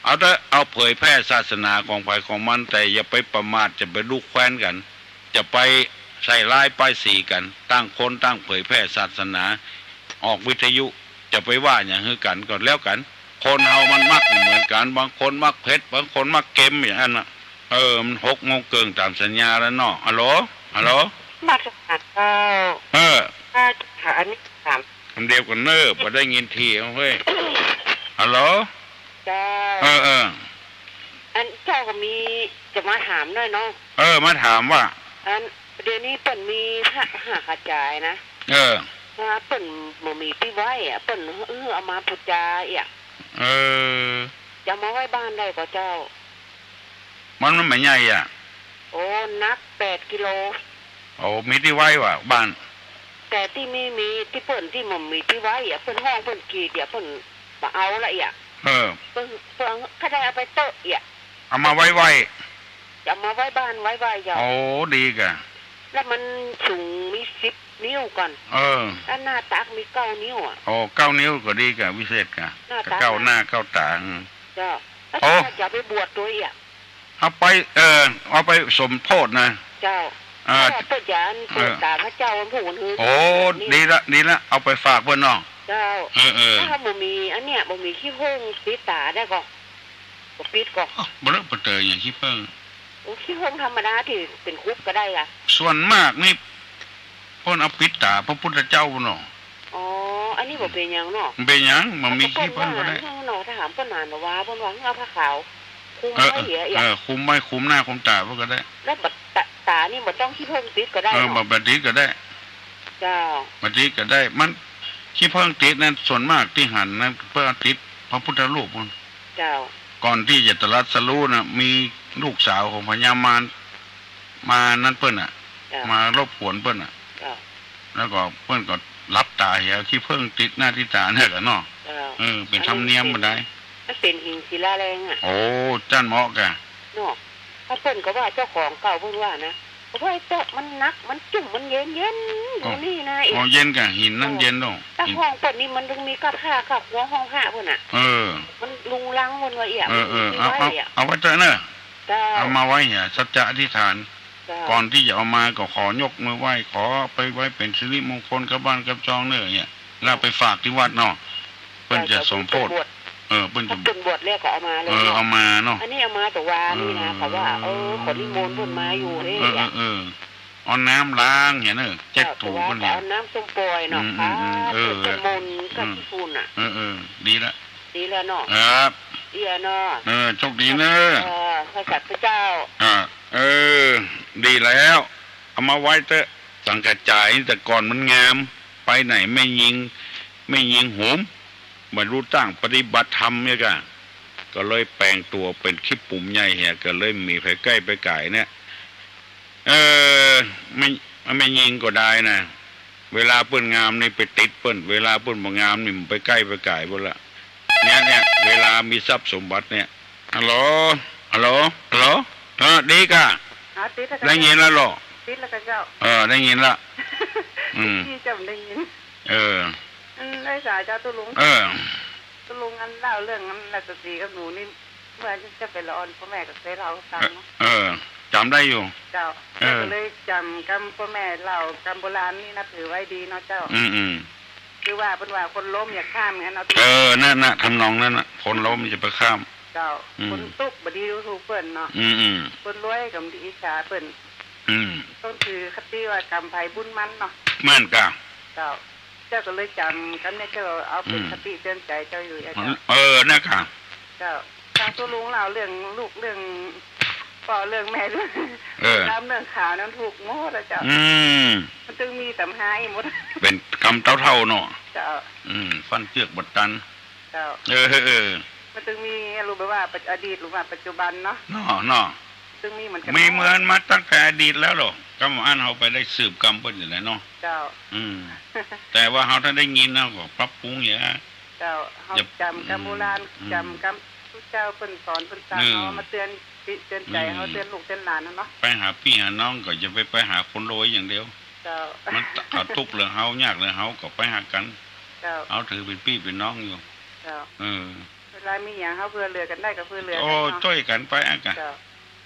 เอาเต๊อะ เอาเผยแพร่ศาสนาของใผของมัน แต่อย่าไปประมาท จะไปดูแควนกั๋น จะไปใส่ร้ายป้ายสีกั๋น ต่างคนต่างเผยแพร่ศาสนา ออกวิทยุ จะไปว่าหยังหื้อกั๋นก็แล้วกั๋น คนเฮามันมักบ่เหมือนกั๋น บางคนมักเผ็ด บางคนมักเค็มอย่างนั้นน่ะ เออ มันหกโมงเกิ่งต๋ามสัญญาแล้วเนาะ ฮัลโหล ฮัลโหล มาตรฐานเจ้า เออ ถ้าจะถาม อันนี้ถาม คำเดียวกั๋นเน้อ บ่ได้ยินที เอาเฮ้ย ฮัลโหล เจ้า เออ เออ อันเจ้าก็มีจะมาถามหน่อยเนาะ เออ มาถามว่า อันเดี๋ยวนี้เปิ้นมีพระหากระจายนะ เออ ว่าเปิ้นบ่มีตี้ไหว้อะ เปิ้นหื้อเอามาปู๋จาเอี้ย เออ จะเอามาไหว้บ้านได้ก่อเจ้า มัน มันบ่ใหญ่อะ โอ้ หนักแปดกิโล โอ้ มีตี้ไหว้ว่ะบ้าน แต่ตี้มี มีตี้เปิ้นตี้บ่มีตี้ไหว้อะ เปิ้นฮ้องเปิ้นกรีดอะ เปิ้นบ่เอาละเอี้ย เออ เปิ้น เปิ้นก็ได้เอาไปเต๊อะเอี้ย เอามาไหว้ไหว้ จะเอามาไหว้บ้านไหว้ไหว้เจ้า โอ้ ดีก่ะ แล้วมันสูงมีสิบนิ้วก่อน เออ แล้วหน้าตักมีเก้านิ้วอะ โอ้ เก้านิ้วก็ดีก่ะ วิเศษก่ะ หน้าตัก เก้าหน้าเก้าต๋า อืม เจ้า แล้ว โอ้ จะเอาไปบวชตวยเอี้ย เอาไป เออ เอาไปสมโภชนะ เจ้า เออ เปิ้นจะอันเปิดต๋าพระเจ้าวันพูนหื้อ โอ้ นี่ ดีละ ดีละ เอาไปฝากเปิ้นเนาะ เจ้า เออ เออ ถ้าบ่มีอันเนี้ย บ่มีขี้ผึ้งปิดต๋าได้ก่อ บ่ปิดก่อ อ้าว บ่เลอะบ่เต๋ออย่างขี้ผึ้ง โอ้ ขี้ผึ้งธรรมดาตี้เป๋นคุบก็ได้ก่ะ ส่วนมากนี่ เปิ้นเอาปิดต๋าพระพุทธเจ้าเนาะ อ๋อ อันนี้บ่เป๋นหยังเนาะ บ่เป๋นหยัง มันมีขี้ผึ้งก็ได้ เนาะ ถ้าถามเปิ้นนานบ่ว่า เปิ้นว่าเอาผ้าขาวคลุม เออ ไว้เหีย เออ คลุมไว้ คลุมหน้าคลุมต๋าเปิ้นก็ได้ แล้วบ่ต๋า ต๋านี่บ่ต้องขี้ผึ้งติดก็ได้ เออ เนาะ บ่ บ่ติดก็ได้ เจ้า บ่ติดก็ได้ มันขี้ผึ้งติดนั้นส่วนมากตี้หันนั้นเปิ้นเอาติดพระพุทธรูปมัน เจ้า ก่อนตี้จะตรัสรู้นะ มีลูกสาวของพญามารมานั้นเปิ้นน่ะ เจ้า มารบกวนเปิ้นน่ะ เจ้า แล้วก็เปิ้นก็หลับต๋าเหีย ขี้ผึ้งติดหน้าติดต๋าเนี่ยก่ะเนาะ เจ้า เออ เป๋นธรรมเนียมบ่ได้ มันเป๋นหินศิลาแรงอะ โอ้ จั้นเหมาะก่ะ เนาะ ถ้าเปิ้นก็ว่าเจ้าของเก่าเปิ้นว่านะ โอ้ย เจ้า มันหนัก มันจุ่ม มันเย็นๆ อยู่นี่นะ อ๋อ เย็นก่ะ หินนั้นเย็นเนาะ ต๋าห้องเปิ้นนี่มันต้องมีก้าผ้า ก้าครัวห้องพระเปิ้นน่ะ เออ มันรุงรังเปิ้นว่าเอี้ย เออ เออ เอา เอาไว้เต๊อะเนาะ เจ้า เอามาไว้เหีย สัจจะอธิษฐาน เจ้า ก่อนตี้จะเอามาก็ขอยกมือไหว้ ขอไปไว้เป๋นสิริมงคลกับบ้านกับจองเน้อเอี้ย แล้วไปฝากตี้วัดเนาะ เปิ้นจะสมโภช เปิ้นบวช เออ เปิ้นจะ เปิ้นบวชแล้วก็เอามาเลย เออ เนาะ เอามาเนาะ อันนี้เอามาตะวานี่นะ เออ เขาว่า เออ ขอนิมนต์เปิ้นมาอยู่เด้อ เออ เออ เออ เอาน้ำล้างเหียเน้อ เช็ดถูเปิ้นเหีย เอาน้ำส้มป่อยเนาะ อืม อืม อืม เออ เปิ้นจะมนต์กับขี้ฝุ่นน่ะ เออ เออ ดีละ ดีแล้วเนาะ ครับ ดีแล้วเนาะ เออ โชคดีเน้อ เออ ขอบคุณเจ้า อ่า เออ ดีแล้ว เอามาไว้เต๊อะ สังกะจายแต่ก่อนมันงาม ไปไหนแม่ญิง แม่ญิงโหม บ่ฮู้จักปฏิบัติธรรมเนี่ยก่ะ ก็เลยแป๋งตั๋วเป๋นขี้ปุ๋มใหญ่เหีย ก็เลยบ่มีใผใก้ใผก่ายเนี่ย เออ แม่ แม่ญิงก็ได้นะ เวลาเปิ้นงามนี่ไปติดเปิ้น เวลาเปิ้นบ่งามนี่มันไปใก้ไปก่ายเปิ้นละ เนี่ย เนี่ย เวลามีทรัพย์สมบัติเนี่ย ฮัลโหล ฮัลโหล ฮัลโหล เออ ดีก่ะ อ๋อ ติดแล้วก่ะ ได้ยินแล้วเหรอ ติดแล้วก่ะเจ้า เออ ได้ยินละ อืม ตี้เจ้าได้ยิน เออ อืม ได้สายเจ้าตุ๊ลุง เออ ตุ๊ลุงอันเล่าเรื่องอันราชสีห์กับหนูนี่ เมื่อจะไปละอ่อนป้อแม่ก็เคยเล่าหื้อฟังเนาะ เออ จ๋ำได้อยู่ เจ้า เออ ก็เลยจ๋ำกำป้อแม่เล่ากำโบราณนี่นับถือไว้ดีเนาะเจ้า อืม อืม คือว่าเปิ้นว่าคนล้มอย่าข้ามไงเนาะ เออ นั่นน่ะ ทำนองนั้นน่ะ คนล้มอย่าไปข้าม เจ้า อืม คนตุ๊กข์บ่ดีดูถูกเปิ้นเนาะ อืม อืม คนรวยก็บ่ดีอิจฉาเปิ้น อืม ต้องถือคติว่ากำใผบุญมันเนาะ แม่นก่ะ เจ้า เจ้าก็เลยจ๋ำกำเนี่ย เจ้าเอาเป๋น อืม คติเตือนใจ๋เจ้าอยู่อะเจ้า เออ นั่นก่ะ เจ้า ฟังตุ๊ลุงเล่าเรื่องลูกเรื่องป้อเรื่องแม่เรื่อง เออ ดำเรื่องขาวนั้นถูกหมดอะเจ้า อืม มันตึงมีต๋ำหาอี้หมด เป๋นกำเต้าเท่าเนาะ เจ้า อืม ฟันเจื้อกบ่ตัน เจ้า เออ เออ เออ มันตึงมี ฮู้บ่ว่าอดีตหรือว่าปัจจุบันเนาะ เนาะ เนาะ ตึงมีเหมือนกั๋น มีเหมือนมาตั้งแต่อดีตแล้วเหรอ กำอันเฮาไปได้สืบกำเปิ้นอยู่แล้วเนาะ เจ้า อืม แต่ว่าเฮาถ้าได้ยินเฮาก็ปรับปรุงอย่าง เจ้า เฮาจ๋ำกำโบราณ อืม จ๋ำกำผู้เจ้าเปิ้นสอนเปิ้นสั่ง เออ เฮามาเตือนจิตเตือนใจ๋ อืม เฮาเตือนลูกเตือนหลานนะเนาะ ไปหาปี้หาน้องก็อย่าไป ไปหาคนรวยอย่างเดียว เจ้า มัน เขาทุกข์เหลือเฮา ยากเหลือเฮาก็ไปหากั๋น เจ้า เฮาถือเป๋นปี้เป๋นน้องอยู่ เจ้า เออ เวลามีหยังเฮาเผื่อเหลือกั๋นได้ก็เผื่อเหลือกั๋นเนาะ โอ้ จ้วยกั๋นไปอะก่ะ เจ้า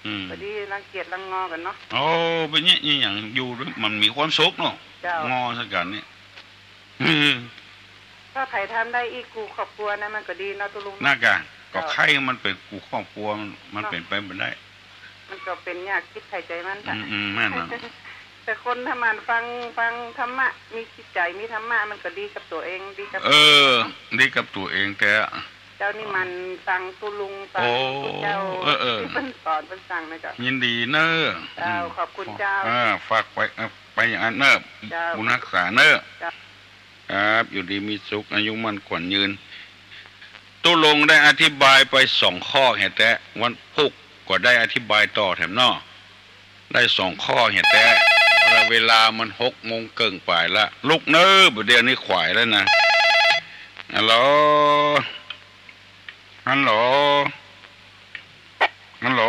อืม บ่ดีรังเกียจรังงอกั๋นเนาะ โอ้ เป๋นเนี่ย เนี่ยอย่างอยู่ด้วยมันมีความสุขเนาะ เจ้า งอใส่กั๋นเนี่ย อืม ถ้าใผทำได้อี้กู้ครอบครัวนะ มันก็ดีเนาะตุ๊ลุงเนาะ นั่นกะ ก็ เจ้า ใค่มันเป๋นกู้ครอบครัว มัน เนาะ เป๋นไปบ่ได้ มันก็เป๋นยากจิตใผใจ๋มัน อืม อืม แม่นน่ะ แต่คนถ้าหมั่นฟัง ฟังธรรมะ มีจิตใจ๋ มีธรรมะ มันก็ดีกับตั๋วเอง ดีกับ เออ ดีกับตั๋วเองแต๊ เจ้านี่หมั่นฟังตุ๊ลุง ฟัง โอ้ ผู้เจ้า เออ เออ ตี้เปิ้นสอนเปิ้นสั่งนะเจ้า ยินดีเน่อ เจ้า อืม ขอบคุณเจ้า เออ ฝากไป เออ ไปอย่างนั้นเน่อ เจ้า บุญฮักษาเน่อ เจ้า ครับ อยู่ดีมีสุข อายุมั่นขวัญยืน ตุ๊ลุงได้อธิบายไปสองข้อแหมแต๊ วันพุธก็ได้อธิบายต่อแถมเนาะ ได้สองข้อแหมแต๊ แล้วเวลามันหกโมงเกิ่งป๋ายละ ลุกเน่อ บ่าเดี่ยวนี้ขวายแล้วนะ ฮัลโหล ฮัลโหล ฮัลโหล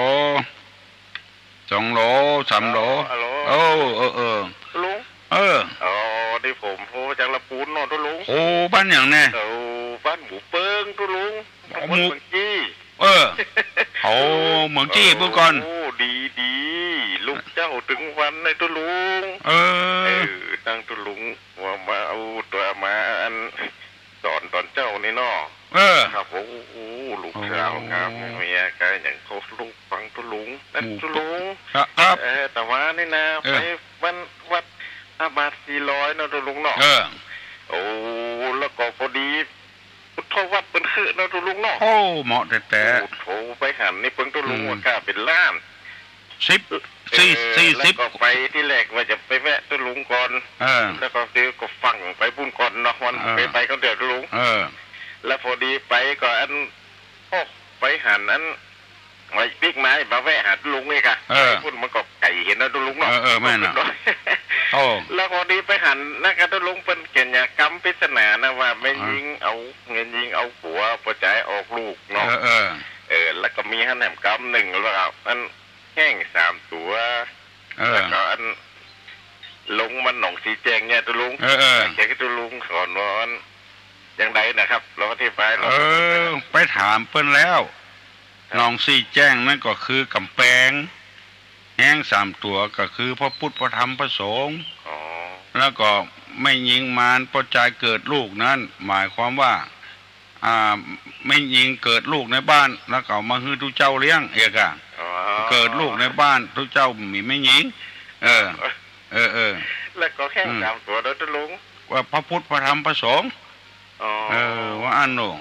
สองโหล สามโหล ฮัลโหล เออ เออ เออ ลุง เออ อ๋อ นี่ผมโทรจากลำพูนเนาะตุ๊ลุง โอ้ บ้านหยังแน่ เออ บ้านหมู่เปิ้งตุ๊ลุง หมู่ ตำบลเมืองกี้ เออ โอ้ เมืองกี้ เออ เมื่อก่อน โอ้ ดี ดี ลูกเจ้าตึงวันเลยตุ๊ลุง เออ เออ ตั้งตุ๊ลุงว่ามาเอาตั๋วมาอัน สอนต๋อนเจ๊านี่เนาะ เออ ครับ โอ้ โอ้ ลูกสาวครับ โอ้ เมียก็ยังเคารพฟังตุ๊ลุง นั่น หมู่ ตุ๊ลุง ครับ ครับ เออ แต่ว่านี่นะ เออ ไปวัน วัดพระบาทสี่ร้อยเนาะตุ๊ลุงเนาะ เออ โอ้ แล้วก็พอดี พุทธวาสเปิ้นคึกเนาะตุ๊ลุงเนาะ โอ้ เหมาะแต๊ๆ โอ้ โทรไปหันนี่เปิ้นตุ๊ลุง อืม ว่าก้าเป๋นล้าน สิบ เออ สี่ สี่สิบ แล้วก็ไปตี้แรกว่าจะไปแวะตุ๊ลุงก่อน เออ แล้วก็เดี๋ยวก็ฟั่งไปปู๊นก่อนเนาะ วัน เออ ไป ไปคนเดียวตุ๊ลุง เออ แล้วพอดีไปก็อัน โอ้ ไปหันอัน ไอ้ปิ๊กไม้มาแวะหาตุ๊ลุงนี่กะ เออ ไปปู๊นมันก็ไก๋หันเนาะตุ๊ลุงเนาะ เออ เออ แม่นน่ะ โอ้ แล้วพอดีไปหันนะกะตุ๊ลุงเปิ้นเขียนยากำปริศนานะว่า แม่ญิง อ่า เอา แม่ญิงเอาผัว ปอจายออกลูกเนาะ เออ เออ เออ แล้วก็มีหันแหมกำนึ่ง แล้วก็อัน แฮ้งสามตั๋ว เออ แล้วก็อัน ลงมาหนองสีแจ้งเนี่ยตุ๊ลุง เออ เออ แกก็ตุ๊ลุงสอนว่าอัน อย่างใดนะครับ ลองอธิบายลอง เออ ไปถามเปิ้นแล้ว ครับ หนองสีแจ้งนั้นก็คือกำแปง แฮ้งสามตั๋วก็คือพระพุทธ พระธรรม พระสงฆ์ อ๋อ แล้วก็แม่ญิงมารปอจายเกิดลูกนั้น หมายความว่า อ่า แม่ญิงเกิดลูกในบ้าน แล้วก็เอามาหื้อตุ๊เจ้าเลี้ยง เอียกะ อ๋อ เกิดลูกในบ้าน ตุ๊เจ้ามีแม่ญิง เออ เออ เออ แล้วก็แฮ้ง อืม สามตั๋วเนาะตุ๊ลุง ว่าพระพุทธ พระธรรม พระสงฆ์ อ๋อ เออ ว่าอั้นโน่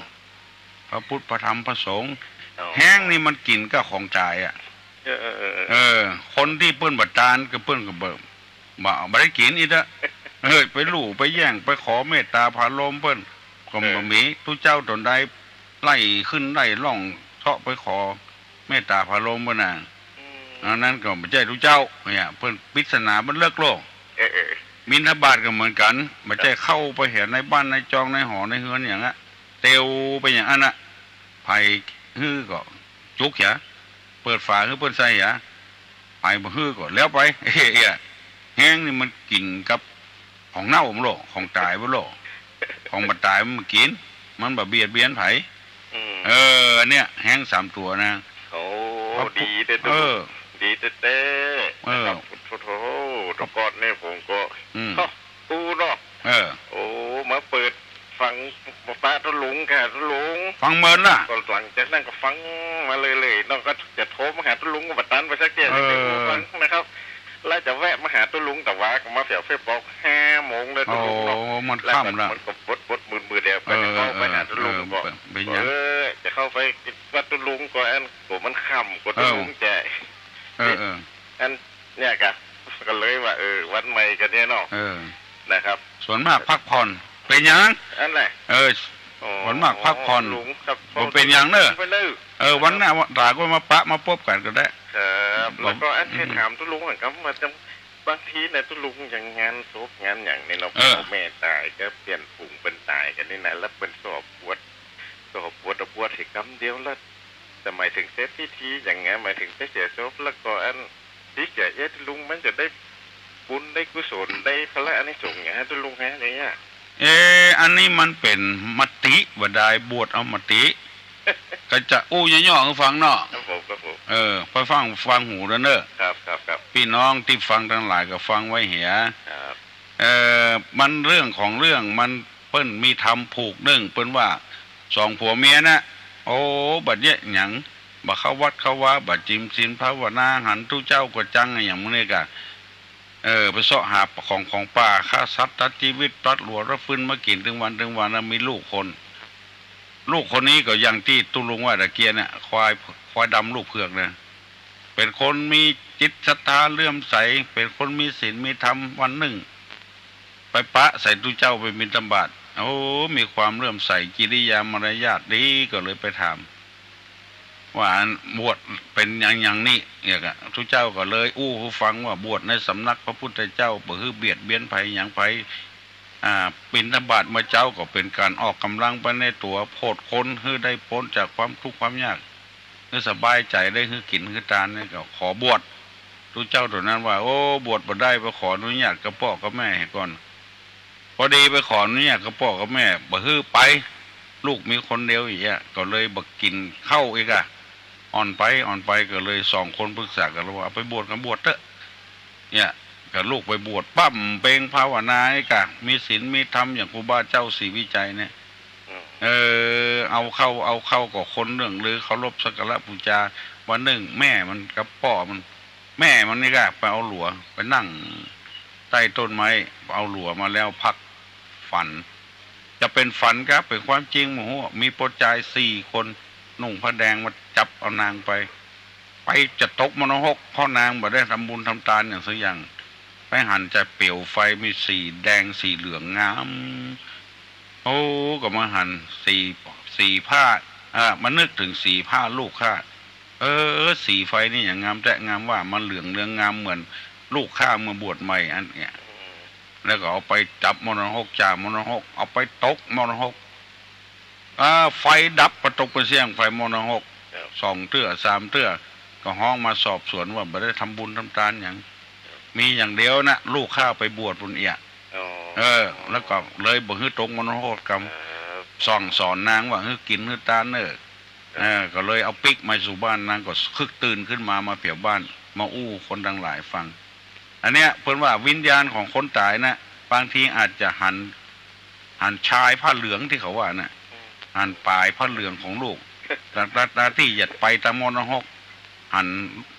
พระพุทธ พระธรรม พระสงฆ์ อ๋อ แฮ้งนี่มันกิ๋นกับของต๋ายอะ เออ เออ เออ เออ คนตี้เปิ้นบ่ตานก็เปิ้นก็บ่ บ่ บ่ได้กิ๋นอีกอะ เฮ้ย ไปลู่ไปแย่ง ไปขอเมตต๋าผาลมเปิ้น ก็ เออ บ่มี ตุ๊เจ้าต๋นใดไล่ขึ้นไล่ล่องเซาะไปขอเมตต๋าผาลมเปิ้นน่ะ อืม อันนั้นก็บ่ใจ้ตุ๊เจ้า เนี่ย เปิ้นปริศนามันเลิกโลก เออ เออ บิณฑบาตก็เหมือนกั๋น บ่ใจ้เข้าไปแหในบ้านในจองในหอในเฮือนอย่างนั้น เตียวไปอย่างนั้นน่ะ ใผหื้อก็จุกเหีย เปิดฝาหื้อเปิ้นใส่เหีย ใผบ่หื้อก็แล้วไป เอ้ย แฮ้งนี่มันกิ๋นกับของเน่าบ่โล ของต๋ายบ่โล ของบ่ต๋ายมันบ่กิ๋น มันบ่เบียดเบียนใผ อืม เออ เนี่ย แฮ้งสามตั๋วนะ โอ้ พระพุทธ ดีเต๊ะ เออ ดีเต๊ะๆ เออ นะครับ โอ้โห แต่ก่อนนี่ผมก็ อืม ฮะ อู้เนาะ เออ โอ้ มาเปิดฟังปะตุ๊ลุงค่ะตุ๊ลุง ฟังเมินล่ะ ก็หลังจากนั้นก็ฟังมาเรื่อยๆ เนาะ ก็จะโทรมาหาตุ๊ลุงก็บ่ตันไปสักเที่ย เออ จะโทรฟังนะครับ แล้วจะแวะมาหาตุ๊ลุง แต่ว่าก็มาแถวเฟซบุ๊กห้าโมงเลยตุ๊ลุงเนาะ โอ้ มันค่ำละ แล้วก็มันก็บดๆ มืดๆ เดี๋ยวก็จะเข้าไปหาตุ๊ลุง เออ ก็ เออ เป็นไง เออ จะเข้าไปวัดตุ๊ลุงก็อัน โอ้ มันค่ำ ก็ตุ๊ลุงจะ เออ เออ เออ อัน เนี่ยกะ ก็เลยว่า เออ วันใหม่กันเนี่ยเนาะ เออ นะครับ ส่วนมากพักผ่อน เป๋นหยัง อันไหน เออ อ๋อ ส่วนมากพักผ่อน ลุงครับ บ่เป๋นหยังเนอะ ไปเลย เออ วันหน้า วันต๋ายก็มาปะมาปบกั๋นก็ได้ ครับ ผม แล้วก็อัน อืม จะถามตุ๊ลุงเหมือนกันว่าจะ บางทีเนี่ยตุ๊ลุงอย่างงานศพงานอย่างนี้เนาะ เออ พ่อแม่ต๋ายก็เปื้อนฝูงเปิ้นต๋ายกั๋นนี่นะ แล้วเปิ้นสอบบวช สอบบวช บวชให้กำเดียวแล้ว แต่หมายถึงเสร็จพิธีอย่างเงี้ย หมายถึงไปเสียศพ แล้วก็อัน ตี้เสียเอ็ดลุงมันจะได้บุญได้กุศลได้ผละอานิสงส์อย่างฮะตุ๊ลุงฮะ อย่างเงี้ย เออ อันนี้มันเป๋นมติ บ่ดายบวชเอามติ ก็จะอู้ย่อๆ หื้อฟังเนาะ ครับผม ครับผม เออ ไปฟัง ฟังหูเด้อเนอะ ครับ ครับ ครับ ปี้น้องตี้ฟังตังหลายก็ฟังไว้เหีย ครับ เออ มันเรื่องของเรื่องมัน เปิ้นมีธรรมผูกนึ่ง เปิ้นว่าสองผัวเมียนะ โอ้ บัดเยียะหยัง บ่เข้าวัดเข้าวา บ่จิมศีลภาวนา หันตุ๊เจ้าก็จัง อะหยังหมู่นี้ก่ะ เออ ไปเซาะหาของ ของป่า ฆ่าสัตว์ ตัดจีวิต ตัดหลัวตัดฟืนมากิ๋น ตึงวันตึงวัน แล้วมีลูกคน ลูกคนนี้ก็อย่างตี้ตุ๊ลุงว่าตะเกียะเนี่ย ควาย ควายดำลูกเผือกเนี่ย เป๋นคนมีจิตศรัทธาเลื่อมใส เป๋นคนมีศีลมีธรรม วันนึ่ง ไปปะใส่ตุ๊เจ้าไปบิณฑบาต โอ้ มีความเลื่อมใส กิริยามารยาทดี ก็เลยไปถาม ว่าอันบวชเป๋นหยังหยังนี้ เนี่ยกะ ตุ๊เจ้าก็เลยอู้หื้อฟังว่าบวชในสำนักพระพุทธเจ้า บ่หื้อเบียดเบียนใผหยังใผ อ่า บิณฑบาตเมื่อเจ๊าก็เป๋นก๋านออกก๋ำลังไปในตั๋ว โผดคนหื้อได้ป๊นจากความตุ๊กข์ความยาก หื้อสบายใจ๋ ได้หื้อกิ๋นหื้อตาน เนี่ยก็ขอบวช ตุ๊เจ้าตั๋วนั้นว่า โอ้ บวชบ่ได้ ไปขออนุญาตกับป้อกับแม่ก่อน พอดีไปขออนุญาตกับป้อกับแม่ บ่หื้อไป ลูกมีคนเดียวอี้อะ ก็เลยบ่กิ๋นข้าวอีกอะ อ่อนไป อ่อนไป ก็เลยสองคนปรึกษากั๋นแล้วว่า เอาไปบวชกั๋น บวชเต๊อะ เนี่ย ก็ลูกไปบวช บำเพ็ญภาวนาอี้กะ มีศีลมีธรรมอย่างครูบาเจ้าศรีวิชัยเนี่ย เออ เอาเข้า เอาเข้าก็คนเลื่องลือ เคารพสักการะบูชา วันนึ่งแม่มันกับป้อมัน แม่มันนี่กะไปเอาหลัว ไปนั่งใต้ต้นไม้ เอาหลัวมาแล้วพักฝัน จะเป๋นฝันกะเป๋นความจริงบ่ฮู้ มีป้อจายสี่คน นุ่งผ้าแดงมาจับเอานางไป ไปจะตกมรณหก เพราะนางบ่ได้ทำบุญทำตานอย่างสักอย่าง ไปหันจะเปลวไฟมีสีแดงสีเหลืองงาม โอ้ ก็มาหันสี สีผ้า เอ่อ มานึกถึงสีผ้าลูกข้า เออ สีไฟนี่อย่างงามแต๊ งามว่ามันเหลืองเรืองงามเหมือนลูกข้าเมื่อบวชใหม่อันเนี่ย แล้วก็เอาไปจับมรณหก จ่ามรณหก เอาไปตกมรณหก อ่า ไฟดับ ปะตกปะเสี้ยง ไฟมรณหก ครับ สองเตื้อสามเตื้อ ก็ฮ้องมาสอบสวนว่าบ่ได้ทำบุญทำตานหยัง ครับ มีอย่างเดียวนะ ลูกข้าไปบวชปุ้นเอี้ย อ๋อ เออ แล้วก็เลยบ่หื้อตกมรณหกกรรม ครับ สั่งสอนนางว่าหื้อกิ๋นหื้อตานเน่อ ครับ เออ ก็เลยเอาปิ๊กมาสู่บ้าน นางก็คึกตื่นขึ้นมา มาเผียบ้าน มาอู้คนตังหลายฟัง อันเนี้ยเปิ้นว่าวิญญาณของคนต๋ายนะ บางทีอาจจะหัน หันชายผ้าเหลืองตี้เขาว่าน่ะ อืม หันป๋ายผ้าเหลืองของลูก หน้าตี้จะไปตามมรณหก หัน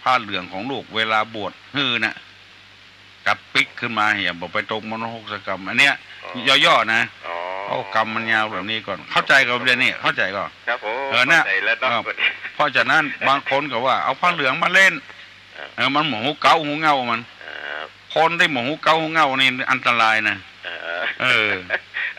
ผ้าเหลืองของลูกเวลาบวชหื้อน่ะ กับปิ๊กขึ้นมาเหีย บ่ไปตกมรณหกสักกำ อันเนี้ย อ๋อ ย่อๆ นะ อ๋อ โอ้ กำมันยาวแบบนี้ก่อน เข้าใจ๋ก่อเดี๋ยวนี้ เข้าใจ๋ก่อ ครับผม เออ น่ะ เข้าใจ๋แล้วเนาะ เออ เพราะฉะนั้นบางคนก็ว่าเอาผ้าเหลืองมาเล่น ครับ เออ มันบ่ฮู้เก๊าฮู้เง่ามัน ครับ คนตี้บ่ฮู้เก๊าฮู้เง่านี่อันตรายนะ เออ เออ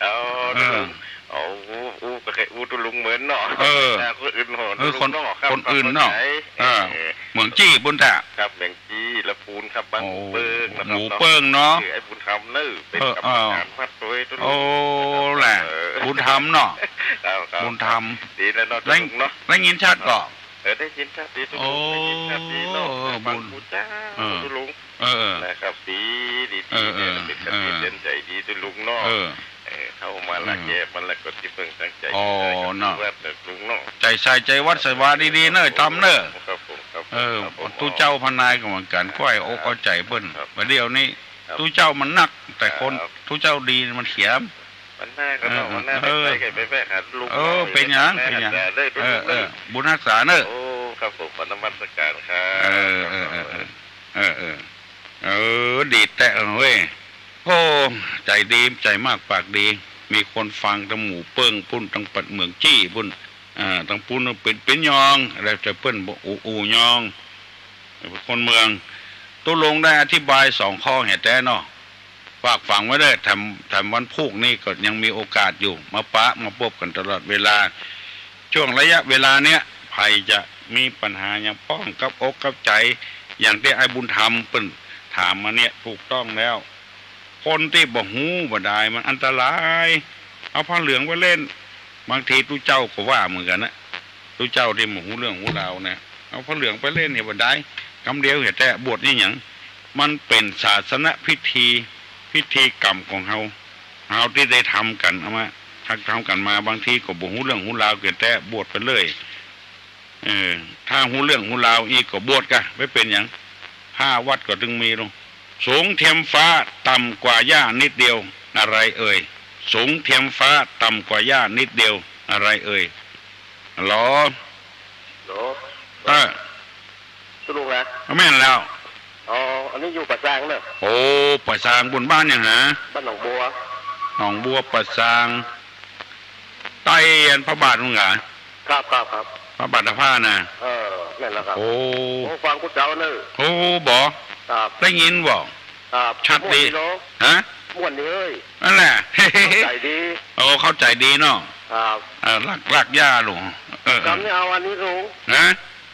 เอา เออ ตุ๊ลุง เอา อู้ อู้ บ่ใค่อู้ตุ๊ลุงเหมือนเนาะ เออ อ่า คนอื่นเนาะ เออ ตุ๊ลุงเนาะ คน ครับ คนอื่นเนาะ เข้าใจ๋ เออ เออ เหมืองจี้ปุ้นแต๊ ครับ เหมืองจี้ ลำพูนครับ บ้าน โอ้ หมู่เปิ้งนะครับ หมู่เปิ้งเนาะ เนาะ คือไอ้บุญธรรมเน่อ เป๋น เออ กรรมการ เออ วัดโตยตุ๊ลุง โอ้ นะครับ แหละ เออ บุญธรรมเนาะ ครับ ครับ บุญธรรม ดีแล้วเนาะ ได้ ตุ๊ลุงเนาะ ได้ยินชัดก่อ เออ ได้ยินชัดดีตุ๊ลุง โอ้ ได้ยินชัดดีเนาะ เออ ฟัง บุญ ผู้จา เออ ตุ๊ลุง เออ นะครับ ดี ดี ดี เออ เออ เนี่ย เป๋นคติ เออ เตือนใจ๋ดีตุ๊ลุงเนาะ เออ เออ เข้ามาละ เออ แยะมันละก็ตี้เปิ้งตั้งใจ๋ อ๋อ เนาะ วัดเน่อตุ๊ลุงเนาะ ใจ๋ใส่ใจ๋วัดใส่วาดีๆ เน่อ ต๋ามเน่อ ครับผม ครับผม เออ ครับผม ตุ๊เจ้าพระนายก็เหมือนกั๋น ก้อยอกเอาใจ๋เปิ้น ครับ บ่าเดี่ยวนี้ ครับ ตุ๊เจ้ามันนัก แต่คน ครับ ตุ๊เจ้าดีมันเขียม วันหน้าก็เนาะ เออ วันหน้า เออ ไป ไป ไปแวะหาตุ๊ลุง เออ เนาะ เป๋นหยัง ไป เป๋นหยัง หาได้ตุ๊ลุง เออ เออ เน่อ บุญฮักษาเน่อ โอ้ ครับผม ขอนมัสการครับ เออ เออ เออ เออ เออ เออ ดีแต๊เฮ้ย โอ้ ใจ๋ดี ใจ๋มากปากดี มีคนฟังตังหมู่เปิ้งปุ้น ตังปัดเหมืองจี้ปุ้น อ่า ตังปุ้นเป๋น เป๋นยอง แล้วแต่เปิ้นบอก อู่ อู่ยอง คนเมือง ตุ๊ลุงได้อธิบายสองข้อแหมแต๊เนาะ ฝากฝังไว้เน่อ แถม แถมวันพูกนี้ก็ยังมีโอกาสอยู่ มาปะมาปบกั๋นตลอดเวลา ช่วงระยะเวลาเนี้ย ใผจะมีปัญหาหยังป้องกับอกกับใจ๋ อย่างตี้ไอ้บุญธรรมเปิ้นถามมาเนี่ย ถูกต้องแล้ว คนตี้บ่ฮู้บ่ดายมันอันตราย เอาผ้าเหลืองไปเล่น บางทีตุ๊เจ้าก็ว่าเหมือนกั๋นนะ ตุ๊เจ้าตี้บ่ฮู้เรื่องฮู้ราวนะ เอาผ้าเหลืองไปเล่นเนี่ยบ่ดาย กำเดียวเหียแต๊ บวชนี่หยัง มันเป๋นศาสนพิธี พิธีกรรมของเฮา เฮาตี้ได้ทำกั๋นเอามา ทำกั๋นมา บางทีก็บ่ฮู้เรื่องฮู้ราวเหียแต๊ บวชไปเลย เออ ถ้าฮู้เรื่องฮู้ราวอี้ก็บวชกะ ไม่เป๋นหยัง ผ้าวัดก็ตึงมีลง สูงเทียมฟ้า ต่ำกว่าหญ้านิดเดียว อะไรเอ่ย สูงเทียมฟ้า ต่ำกว่าหญ้านิดเดียว อะไรเอ่ย ฮัลโหล ฮัลโหล เออ ตุ๊ลุงนะ แม่นแล้ว อ๋อ อันนี้อยู่ป่าซางเนอะ โอ้ ป่าซาง บุญบ้านหยังหา บ้านหนองบัว หนองบัวป่าซาง ใต้อันพระบาทมึงหา ครับ ครับ ครับ พระบาทตากผ้านะ เออ นั่นแหละครับ โอ้ โอ้ ฟังกูเจ้าเนอะ โอ้ บ่ ครับ ได้ยินบ่ ครับ ชัดดี ม่วนดีเนาะ ฮะ ม่วนดีเอ้ย นั่นแหละ เข้าใจ๋ดี โอ้ เข้าใจ๋ดีเนาะ ครับ เออ ราก รากหญ้าลุง เออ เออ กำนี้เอาอันนี้ลุง ฮะ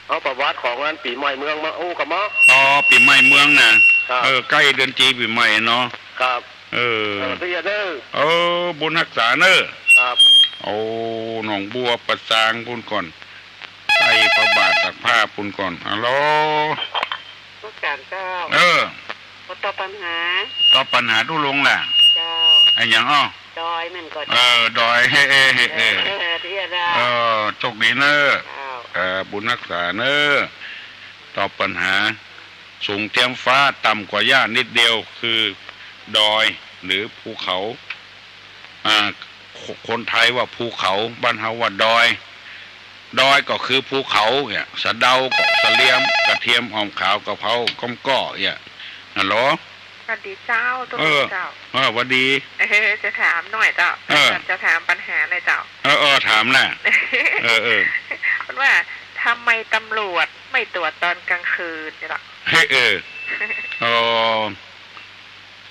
เอาประวัติของงานปี๋ใหม่เมืองมาอู้กำเนาะ อ๋อ ปี๋ใหม่เมืองนะ ครับ เออ ใก้เดือนจีปี๋ใหม่เนาะ ครับ เออ เออ ตี้เด้อ เออ บุญฮักษาเนอะ ครับ โอ้ หนองบัวป่าซางปู้นก่อน ใต้พระบาทตากผ้าปู้นก่อน ฮัลโหล ลูกจ๋ารย์เจ้า เออ มาตอบปัญหา ตอบปัญหาตุ๊ลุงแหละ เจ้า อะหยังอ้อ ดอยแม่นก่อ เออ ดอย เฮ้ เฮ้ เฮ้ เฮ้ เออ ตี้เด้อ เออ โชคดีเนอะ เจ้า เออ บุญฮักษาเนอะ ตอบปัญหา สูงเทียมฟ้า ต่ำกว่าหญ้านิดเดียว คือดอย หรือภูเขา อ่า ค- คนไทยว่าภูเขา บ้านเฮาว่าดอย ดอยก็คือภูเขาเนี่ย สะเดาก็เสลียม กระเทียม หอมขาว กะเพรา ก้อมก้อเนี่ย ฮัลโหล สวัสดีเจ้า ตุ๊ลุงเจ้า เออ เออ หวัดดี เออ จะถามหน่อยเจ้า เออ จะถามปัญหาหน่อยเจ้า เออ เออ ถามน่ะ เออ เออ มันว่า ทำไมตำรวจไม่ตรวจตอนกลางคืนเนี่ยเจ้า เฮ้ย เออ เออ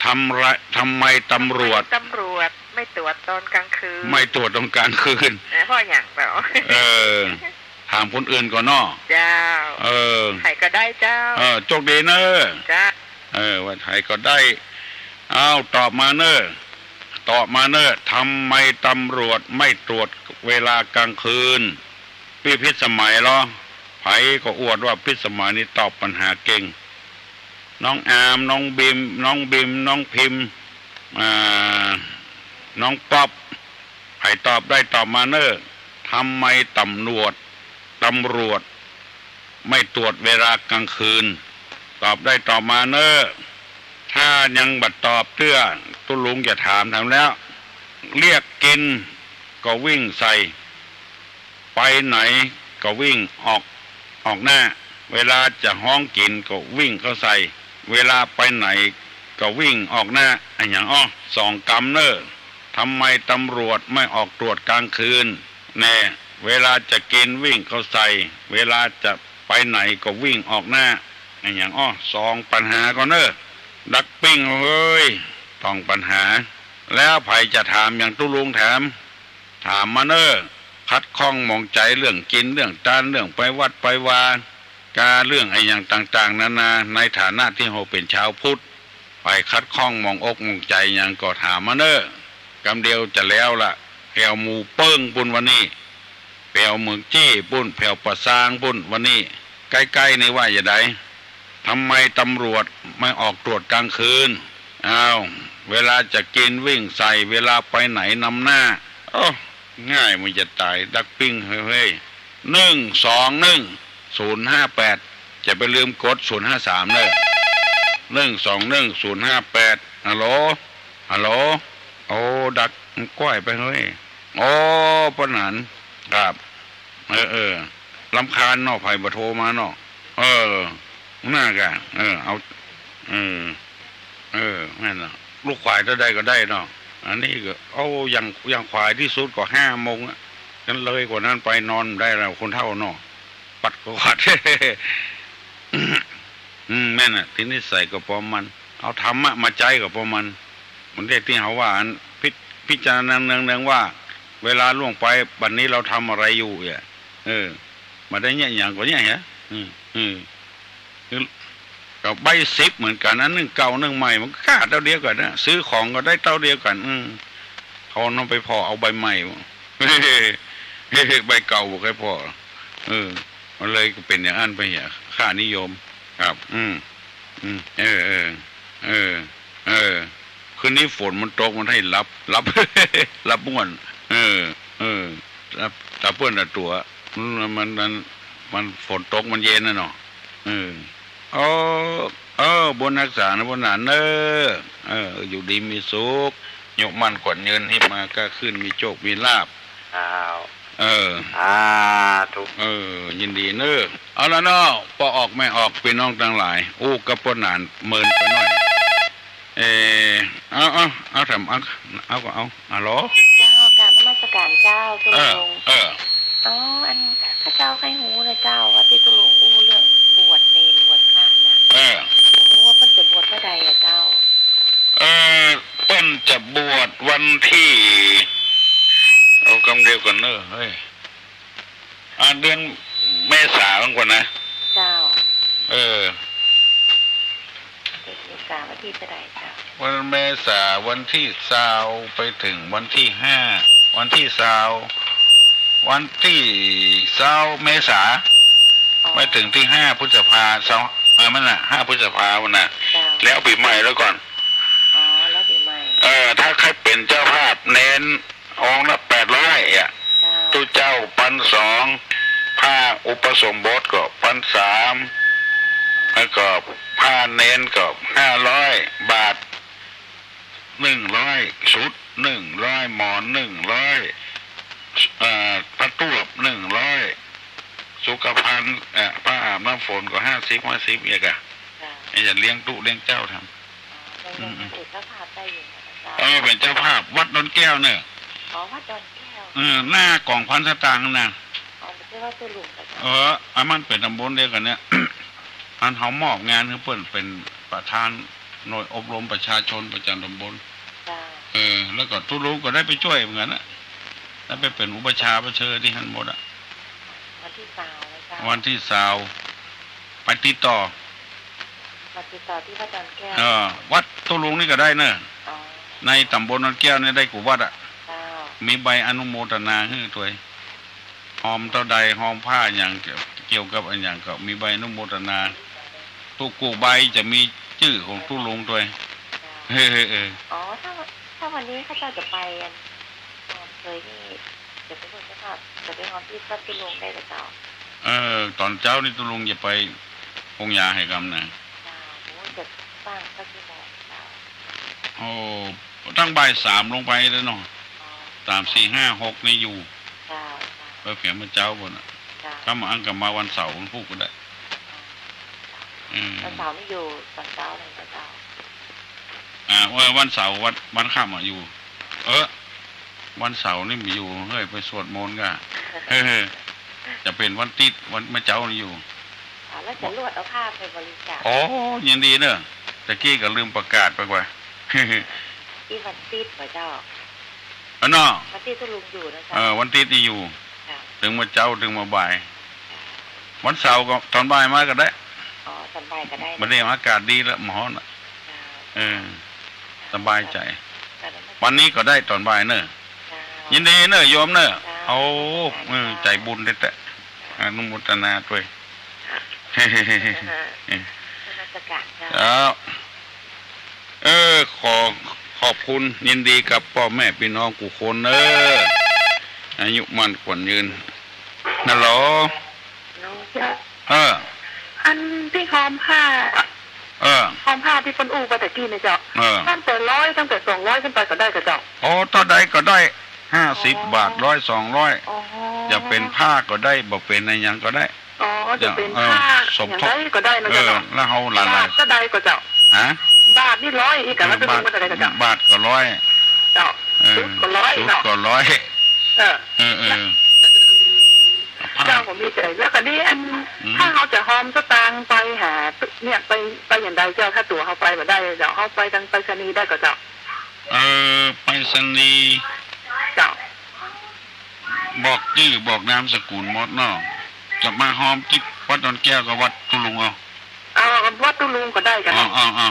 ทำไร ทำไมตำรวจ ทำไมตำรวจไม่ตรวจตอนกลางคืน ไม่ตรวจตอนกลางคืน เออ เพราะหยังเจ้า เออ ถามคนอื่นก่อนเนาะ เจ้า เออ ใผก็ได้เจ้า เออ โชคดีเนอะ เจ้า เออ ว่าใผก็ได้ เอา ตอบมาเนอะ ตอบมาเนอะ ทำไมตำรวจไม่ตรวจเวลากลางคืน ปี้พิสมัยเหรอ ใผก็อวดว่าพิสมัยนี่ตอบปัญหาเก่ง น้องอาร์ม น้องบีม น้องบีม น้องพิมพ์ อ่า น้องป๊อป ใผตอบได้ตอบมาเนอะ ทำไมตำรวจ ตำรวจ ไม่ตรวจเวลากลางคืน ตอบได้ตอบมาเนอะ ถ้ายังบ่ตอบเตื้อ ตุ๊ลุงจะถาม ถามแล้ว เรียกกิ๋นก็วิ่งใส่ ไปไหนก็วิ่งออก ออกหน้า เวลาจะฮ้องกิ๋นก็วิ่งเข้าใส่ เวลาไปไหนก็วิ่งออกหน้า อะหยังอ้อ สองกำเนอะ ทำไมตำรวจไม่ออกตรวจกลางคืน แน่ เวลาจะกิ๋นวิ่งเข้าใส่ เวลาจะไปไหนก็วิ่งออกหน้า อะหยังอ้อ สองปัญหาก่อนเนอะ ดักปิ้งเฮ้ย ต้องปัญหา แล้วใผจะถามหยังตุ๊ลุงแถม ถามมาเนอะ ขัดข้องหมองใจ๋เรื่องกิ๋น เรื่องตาน เรื่องไปวัดไปวา กาเรื่องอะหยังต่างๆ นานา ในฐานะตี้เฮาเป๋นชาวพุทธ ใผขัดข้องหมองอกหมองใจ๋หยังก็ถามมาเนอะ กำเดียวจะแล้วละ แผวหมู่เปิ้งปู้นวันนี้ แผวเมืองจี้ปู้น แผวป่าซางปู้นวันนี้ ใก้ๆ นี่ว่าจะใด ทำไมตำรวจไม่ออกตรวจกลางคืน อ้าว เวลาจะกิ๋นวิ่งใส่ เวลาไปไหนนำหน้า โอ้ ง่ายมันจะต๋าย ดักปิ้งเฮ้ย หนึ่งสองหนึ่งศูนย์ห้าแปด จะไปลืมกดศูนย์ห้าสามเนอะ หนึ่งสองหนึ่งศูนย์ห้าแปด ฮัลโหล ฮัลโหล โอ้ ดักมันก้อยไปเฮ้ย โอ้ ปะหนาน ครับ เออ เออ รำคาญเนาะ ใผบ่โทรมาเนาะ เออ นั่นกะ เออ เอา เออ เออ แม่นละ ลูกขวายเต้าใดก็ได้เนาะ อันนี้ก็ เอา อย่าง อย่างขวายตี้สุดก็ห้าโมงอะ กันเลยกว่านั้นไปนอนบ่ได้แล้ว คนเฒ่าเนาะ ปัดก็ขัด อืม แม่นน่ะ ติดนิสัยก็ปอมมัน เอาธรรมะมาใจ๊ก็ปอมมัน มันได้ตี้เฮาว่าอัน พิ- พิจารณาเนืองๆ ว่า เวลาล่วงไป บัดนี้เราทำอะไรอยู่เนี่ย เออ บ่ได้เยียะหยังก็เยียะเหีย อืม อืม ก็ใบสิบเหมือนกั๋น อันนึ่งเก่านึ่งใหม่ มันก็ก้าเต้าเดียวกั๋นนะ ซื้อของก็ได้เต้าเดียวกั๋น อืม เขานำไปผ่อเอาใบใหม่ ใบเก่าบ่ใค่ผ่อ เออ มันเลยเป๋นอย่างอั้นไปเหีย ค่านิยม ครับ อืม อืม เออ เออ เออ เออ คืนนี้ฝนมันตก มันให้หลับ หลับ หลับม่วน เออ เออ หลับ หลับเปิ้นละตั๋ว มัน มัน มัน มันฝนตกมันเย็นน่ะเนาะ เออ โอ้ เออ บุญฮักษานะ บุญหนานเน้อ เออ อยู่ดีมีสุข ยุมั่นขวัญยืน ฮีบมาก้าขึ้น มีโจคมีลาภ เจ้า เออ สาธุ เออ ยินดีเน่อ เอาละเนาะ ป้อออกแม่ออก ปี้น้องตังหลาย อู้กับป้อหนานเมินไปหน้อย เออ เอา เอา เอา ถาม เอา เอาก็เอา ฮัลโหล เจ้า กราบนมัสการเจ้า ตุ๊ลุง เออ เออ อ๋อ อัน ข้าเจ้าใค่ฮู้นะเจ้า ว่าตี้ตุ๊ลุงอู้เรื่องบวชเณรบวชพระน่ะ เออ โอ้โห เปิ้นจะบวชเมื่อใดอะเจ้า เออ เปิ้นจะบวชวันตี้ เอากำเดียวก่อนเน่อ เฮ้ย อ่า เดือนเมษาก่อนนะ เจ้า เออ เดือนเมษาวันตี้เต้าใดเจ้า วันเมษาวันตี้ซาวไปเถิงวันตี้ห้า วันตี้ซาว วันตี้ซาวเมษา อ๋อ ไปเถิงตี้ห้าพฤษภา ซาว เออ มันน่ะ ห้าพฤษภามันน่ะ เจ้า แล้วปี๋ใหม่แล้วก่อน อ๋อ แล้วปี๋ใหม่ เออ ถ้าใค่เป๋นเจ้าภาพเณร องค์ละแปดร้อยอะ เจ้า ตุ๊เจ้าปันสอง พระอุปสมบทก็ปันสาม แล้วก็พระเณรก็ห้าร้อย บาตรหนึ่งร้อย ชุดหนึ่งร้อย หมอนหนึ่งร้อย เอ่อ ผ้าตวบหนึ่งร้อย สุขภัณฑ์ เอ่อ ผ้าอาบน้ำฝนก็ห้าสิบ ห้าสิบ เอียกอะ เจ้า ไอ้จะเลี้ยงตุ๊เลี้ยงเจ้าทำ อ๋อ ยัง อืม ยังเป๋นเจ้าภาพได้อยู่นะเจ้า เออ เป๋นเจ้าภาพวัดดอนแก้วเน่อ อ๋อ วัดดอนแก้ว เออ หน้ากองพันสตางค์น่ะ อ๋อ บ่ใจ้วัดตุ๊ลุงนะเจ้า เออ อันมันเป๋นตำบลเดียวกั๋นเนี่ย อันเฮามอบงานหื้อเปิ้นเป๋นประธานหน่วยอบรมประชาชนประจ๋ำตำบล เจ้า เออ แล้วก็ตุ๊ลุงก็ได้ไปจ้วยเหมือนกั๋นนะ ได้ไปเป๋นอุปัชฌาย์ประเชิญตี้หั้นหมดอะ วันตี้ซาวนะเจ้า วันตี้ซาว ไปติดต่อ มาติดต่อตี้วัดดอนแก้ว เออ วัดตุ๊ลุงนี่ก็ได้เน่อ อ๋อ ในตำบลดอนแก้วนี่ได้กู้วัดอะ เจ้า มีใบอนุโมทนาหื้อตวย ฮอมเต้าใด ฮอมผ้าหยัง เกี่ยว เกี่ยวกับอันหยังก็มีใบอนุโมทนา ตุ๊กู้ใบจะมีจื้อของตุ๊ลุงตวย เจ้า เออ เออ เออ อ๋อ ถ้า ถ้าวันนี้ข้าเจ้าจะไปอัน ฮอมเตยนี่ จะไปฮอมตี้ตี้ตุ๊ลุงได้เหรอเจ้า เออ ต๋อนเจ๊านี่ตุ๊ลุงจะไปปงยาไหกำนะ เจ้า โอ้ จะตั้งสักกี่โมงเจ้า โอ้ ตั้งบ่ายสามลงไปแล้วเนาะ อ๋อ สาม สี่ ห้า หก นี่อยู่ เจ้า เจ้า ไปเผียงเมื่อเจ๊าปู๊นน่ะ เจ้า ถ้ามาอั้นก็มาวันเสาร์วันพูกก็ได้ เออ วันเสาร์นี่อยู่ต๋อนเจ๊าเลยนะเจ้า อ่า เออ วันเสาร์ วัน วันค่ำอะอยู่ เออ วันเสาร์นี่บ่อยู่ เฮ้ย ไปสวดมนต์ก่า เออ จะเป๋นวันติ๊ด วันเมื่อเจ๊านี่อยู่ อ๋อ แล้วจะลวดเอาผ้าไปบริจาค อ๋อ ยินดีเน่อ ตะกี้ก็ลืมประกาศไปกว่า ตี้วันติ๊ดเหรอเจ้า เออเนาะ วันติ๊ดตุ๊ลุงอยู่นะเจ้า เออ วันติ๊ดนี่อยู่ เจ้า เถิงเมื่อเจ๊า เถิงเมื่อบ่าย วันเสาร์ก็ต๋อนบ่ายมาก็ได้ อ๋อ ต๋อนบ่ายก็ได้นะ บ่าเดี่ยวอากาศดีแล้ว บ่ฮ้อนละ เจ้า เออ สบายใจ๋ เจ้า วันนี้ก็ได้ต๋อนบ่ายเน่อ เจ้า ยินดีเน่อโยมเน่อ เจ้า โอ้ เออ สาธุ ใจ๋บุญแต๊ๆ อนุโมทนาตวย นมัสการเจ้า เจ้า เออ ขอขอบคุณยินดีกับป้อแม่ปี้น้องกู้คนเน่อ อายุมั่นขวัญยืน ฮัลโหล เจ้า เออ อันตี้ฮอมผ้า เออ ฮอมผ้าตี้เปิ้นอู้ไปตะกี้นี่เจ้า เออ ตั้งแต่ร้อย ตั้งแต่สองร้อยขึ้นไปก็ได้ก่อเจ้า อ๋อ เต้าใดก็ได้ ห้าสิบ อ๋อ บาท ร้อย สองร้อย อ๋อ จะเป๋นผ้าก็ได้ บ่เป๋นอะหยังก็ได้ อ๋อ จะเป๋น เออ ผ้า สมทบ อย่างใดก็ได้นะเจ้าเนาะ เออ แล้วเฮาหลายๆ บาทเต้าใดก่อเจ้า ฮะ บาทนี่ร้อย อีกอะ เออ แล้วจะ บาท เป๋นเต้าใดก่อเจ้า บาทก็ร้อย เจ้า เออ ชุดก็ร้อย ชุด เนาะ ก็ร้อย เออ เออ เออ อืม ผ้า เจ้าก็มีใจ๋ แล้วก็นี่อัน อืม ถ้าเฮาจะฮอมสตางค์ไปหา เนี่ย ไป ไปอย่างใดเจ้า ถ้าตั๋วเฮาไปบ่ได้เจ้า เฮาไปตางไปรษณีย์ได้ก่อเจ้า เออ ไปรษณีย์ เจ้า บอกจื้อบอกนามสกุลหมดเนาะ จะมาฮอมตี้วัดดอนแก้วกับวัดตุ๊ลุงเอา เอาวัดตุ๊ลุงก็ได้เจ้า เอา เอา เอา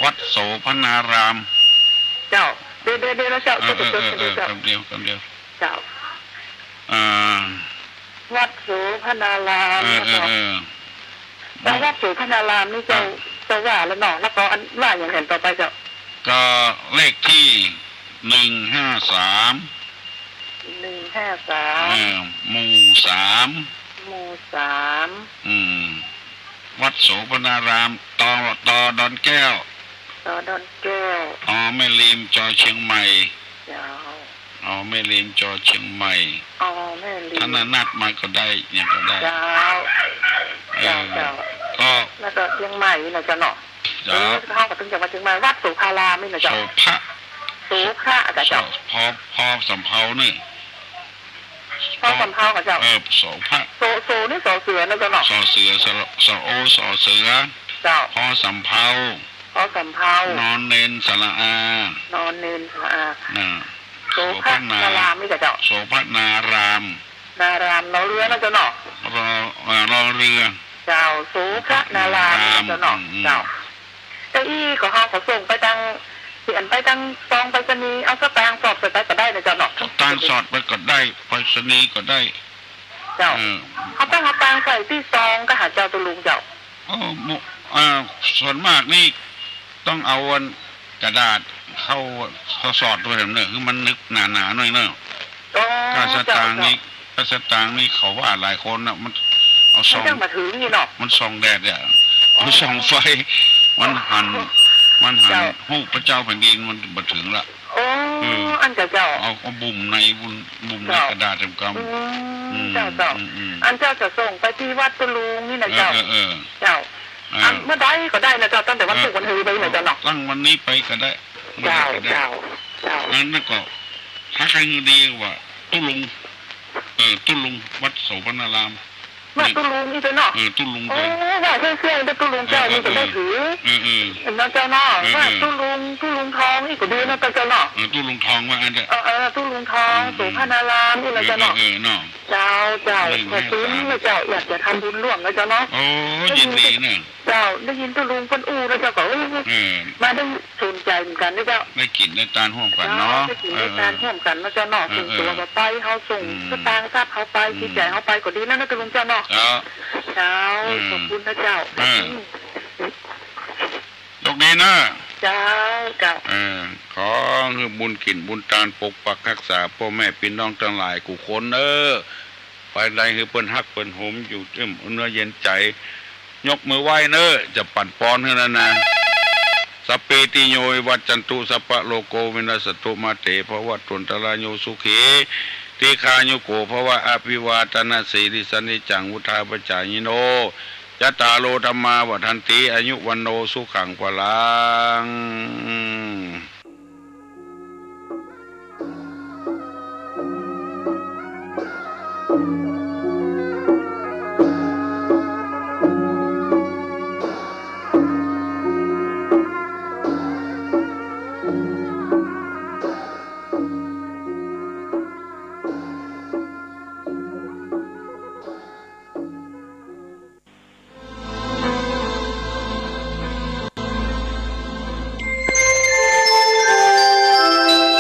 วัดโสภณาราม เจ้า เดี๋ยว เดี๋ยว เดี๋ยวนะเจ้า เออ เดี๋ยว เออ เดี๋ยว เออ เดี๋ยว แป๊บเดียว แป๊บเดียว เจ้า อ่า วัดโสภณาราม เออ นะเจ้า เออ เออ แต่วัดโสภณารามนี่เจ้า อ่ะ เจ้าว่าแล้วเนาะ แล้วก็อันว่าอย่างอื่นต่อไปเจ้า ก็เลขที่ หนึ่งห้าสาม หนึ่งห้าสาม เออ หมู่ สาม หมู่ สาม อืม วัดโสภณาราม ตอ ตอ ดอนแก้ว จอดอนแก้ว อ๋อ แม่ริม จอเชียงใหม่ เจ้า อ๋อ แม่ริม จอเชียงใหม่ อ๋อ แม่ริม ถ้านัดมาก็ได้ ยังก็ได้ เจ้า เออ เจ้า เจ้า ก็ แล้วก็เชียงใหม่นะเจ้าเนาะ เจ้า เออ เฮาก็ตึงจังหวัดเชียงใหม่ วัดโสภารามนี่นะเจ้า โสภะ โสภะ เจ้า พอ พอสำเภานี่ พอสำเภา เจ้า เออ โสภะ โส โสนี่สอเสือนะเจ้าเนาะ สอเสือ สระ สอโอ สอเสือ เจ้า พอสำเภา พอสำเภา นอนเณร สระอา นอนเณร สระอา น่ะ โสภะ โสภะนา นารามนี่เจ้า โสภะนาราม นาราม รอเรือนะเจ้าเนาะ รอ เอ่อ รอเรือ เจ้า โสภะนาราม นาราม เจ้าเนาะ อืม เจ้า แต่อี้ก็เฮาก็ส่งไปตัง เขียนไปตังซองไปรษณีย์ เอาสตางค์สอดใส่ไปก็ได้นะเจ้าเนาะ สตางค์สอดไปก็ได้ ไปรษณีย์ก็ได้ เจ้า เออ เฮาต้องเอาตังค์ใส่ตี้ซองก็หาเจ้า ตุ๊ลุงเจ้า โอ้ มุ อ่า ส่วนมากนี่ต้องเอาอันกระดาษเข้า เข้าสอดไว้เนอะ หื้อมันนึกหนาๆ หน่อยเนอะ อ๋อ ก้าสตางค์นี่ เจ้า ก้าสตางค์นี่เขาว่าหลายคนน่ะ มันเอาส่อง มันจั่งบ่าถึงนี่เนาะ มันส่องแดดเนี่ย อ๋อ มันส่องไฟ มันหัน มันหัน เจ้า ฮูปพระเจ้าแผ่นดินมันบ่าถึงละ โอ้ เออ อันเจ้า เจ้า เอา เอาบุ่มในบุ่ม บุ่มใน เจ้า กระดาษเต็มกำ อืม อืม เจ้า เจ้า อืม อืม อันเจ้าจะส่งไปตี้วัดตุ๊ลุงนี่นะเจ้า เออ เออ เออ เจ้า เออ อันเมื่อใดก็ได้นะเจ้า ตั้งแต่วัน เออ ศุกร์วันหือไปนะเจ้าเนาะ ตั้งวันนี้ไปก็ได้ เจ้า เจ้า เจ้า อันนั้นก็ ถ้าใครดีกว่า ตุ๊ลุง เออ ตุ๊ลุง วัดโสภณาราม วัดตุ๊ลุงนี่เจ้าเนาะ เออ ตุ๊ลุง โอ้ ไป ว่าเสี่ยงๆ เจ้าตุ๊ลุงเจ้า เออ นี่ก็ได้ถือ เออ เออ เนาะเจ้าเนาะ เออ ว่า เออ ตุ๊ลุง ตุ๊ลุงทองนี่ก็ดีเนาะเจ้าเนาะ เออ ตุ๊ลุงทองว่าอันเนี้ย เออ เออ ตุ๊ลุงทอง อืม โสภณารามนี่นะเจ้าเนาะ เออ เออ เออ เนาะ เจ้า เจ้า เออ ขอบคุณนะเจ้า อยากจะทำบุญร่วมนะเจ้าเนาะ โอ้ ยินดีนะ เจ้า ได้ยินตุ๊ลุงเปิ้นอู้แล้วเจ้าก็ เออ เออ มาได้สนใจเหมือนกั๋นนะเจ้า ได้กิ๋นได้ตานฮ่วมกั๋นเนาะ เจ้า ได้กิ๋นได้ตานฮ่วมกั๋นนะเจ้าเนาะ เออ เออ ส่วนตั๋วก็ไป เฮาส่ง อืม สตางค์ทรัพย์เฮาไป อืม จิตใจ๋เฮาไปก็ดีแล้วนะตุ๊ลุงเจ้าเนาะ เจ้า เจ้า เออ ขอบคุณนะเจ้า เออ อืม โชคดีนะ เจ้า เจ้า เออ ขอหื้อบุญกิ๋นบุญตานปกปักฮักษาป้อแม่ปี้น้องตังหลายกู้คนเน้อ ฝ่ายใดหื้อเปิ้นฮักเปิ้นโหมอยู่เอิ้มเนื้อเย็นใจ๋ ยกมือไหว้เน้อ จะปั๋นปอนหื้อแล้วนะ สัพพีติโยวิวัชชันตุ สัพพะโรโควินัสสะตุ มาเตภวัตวันตะราโย สุขี ทีฆายุโกภวะ อะภิวาทะนะสีลิสสะ นิจจังวุฑฒาปะจายิโน จัตตาโร ธัมมา วัฑฒันติ อายุ วัณโณ สุขัง พะลัง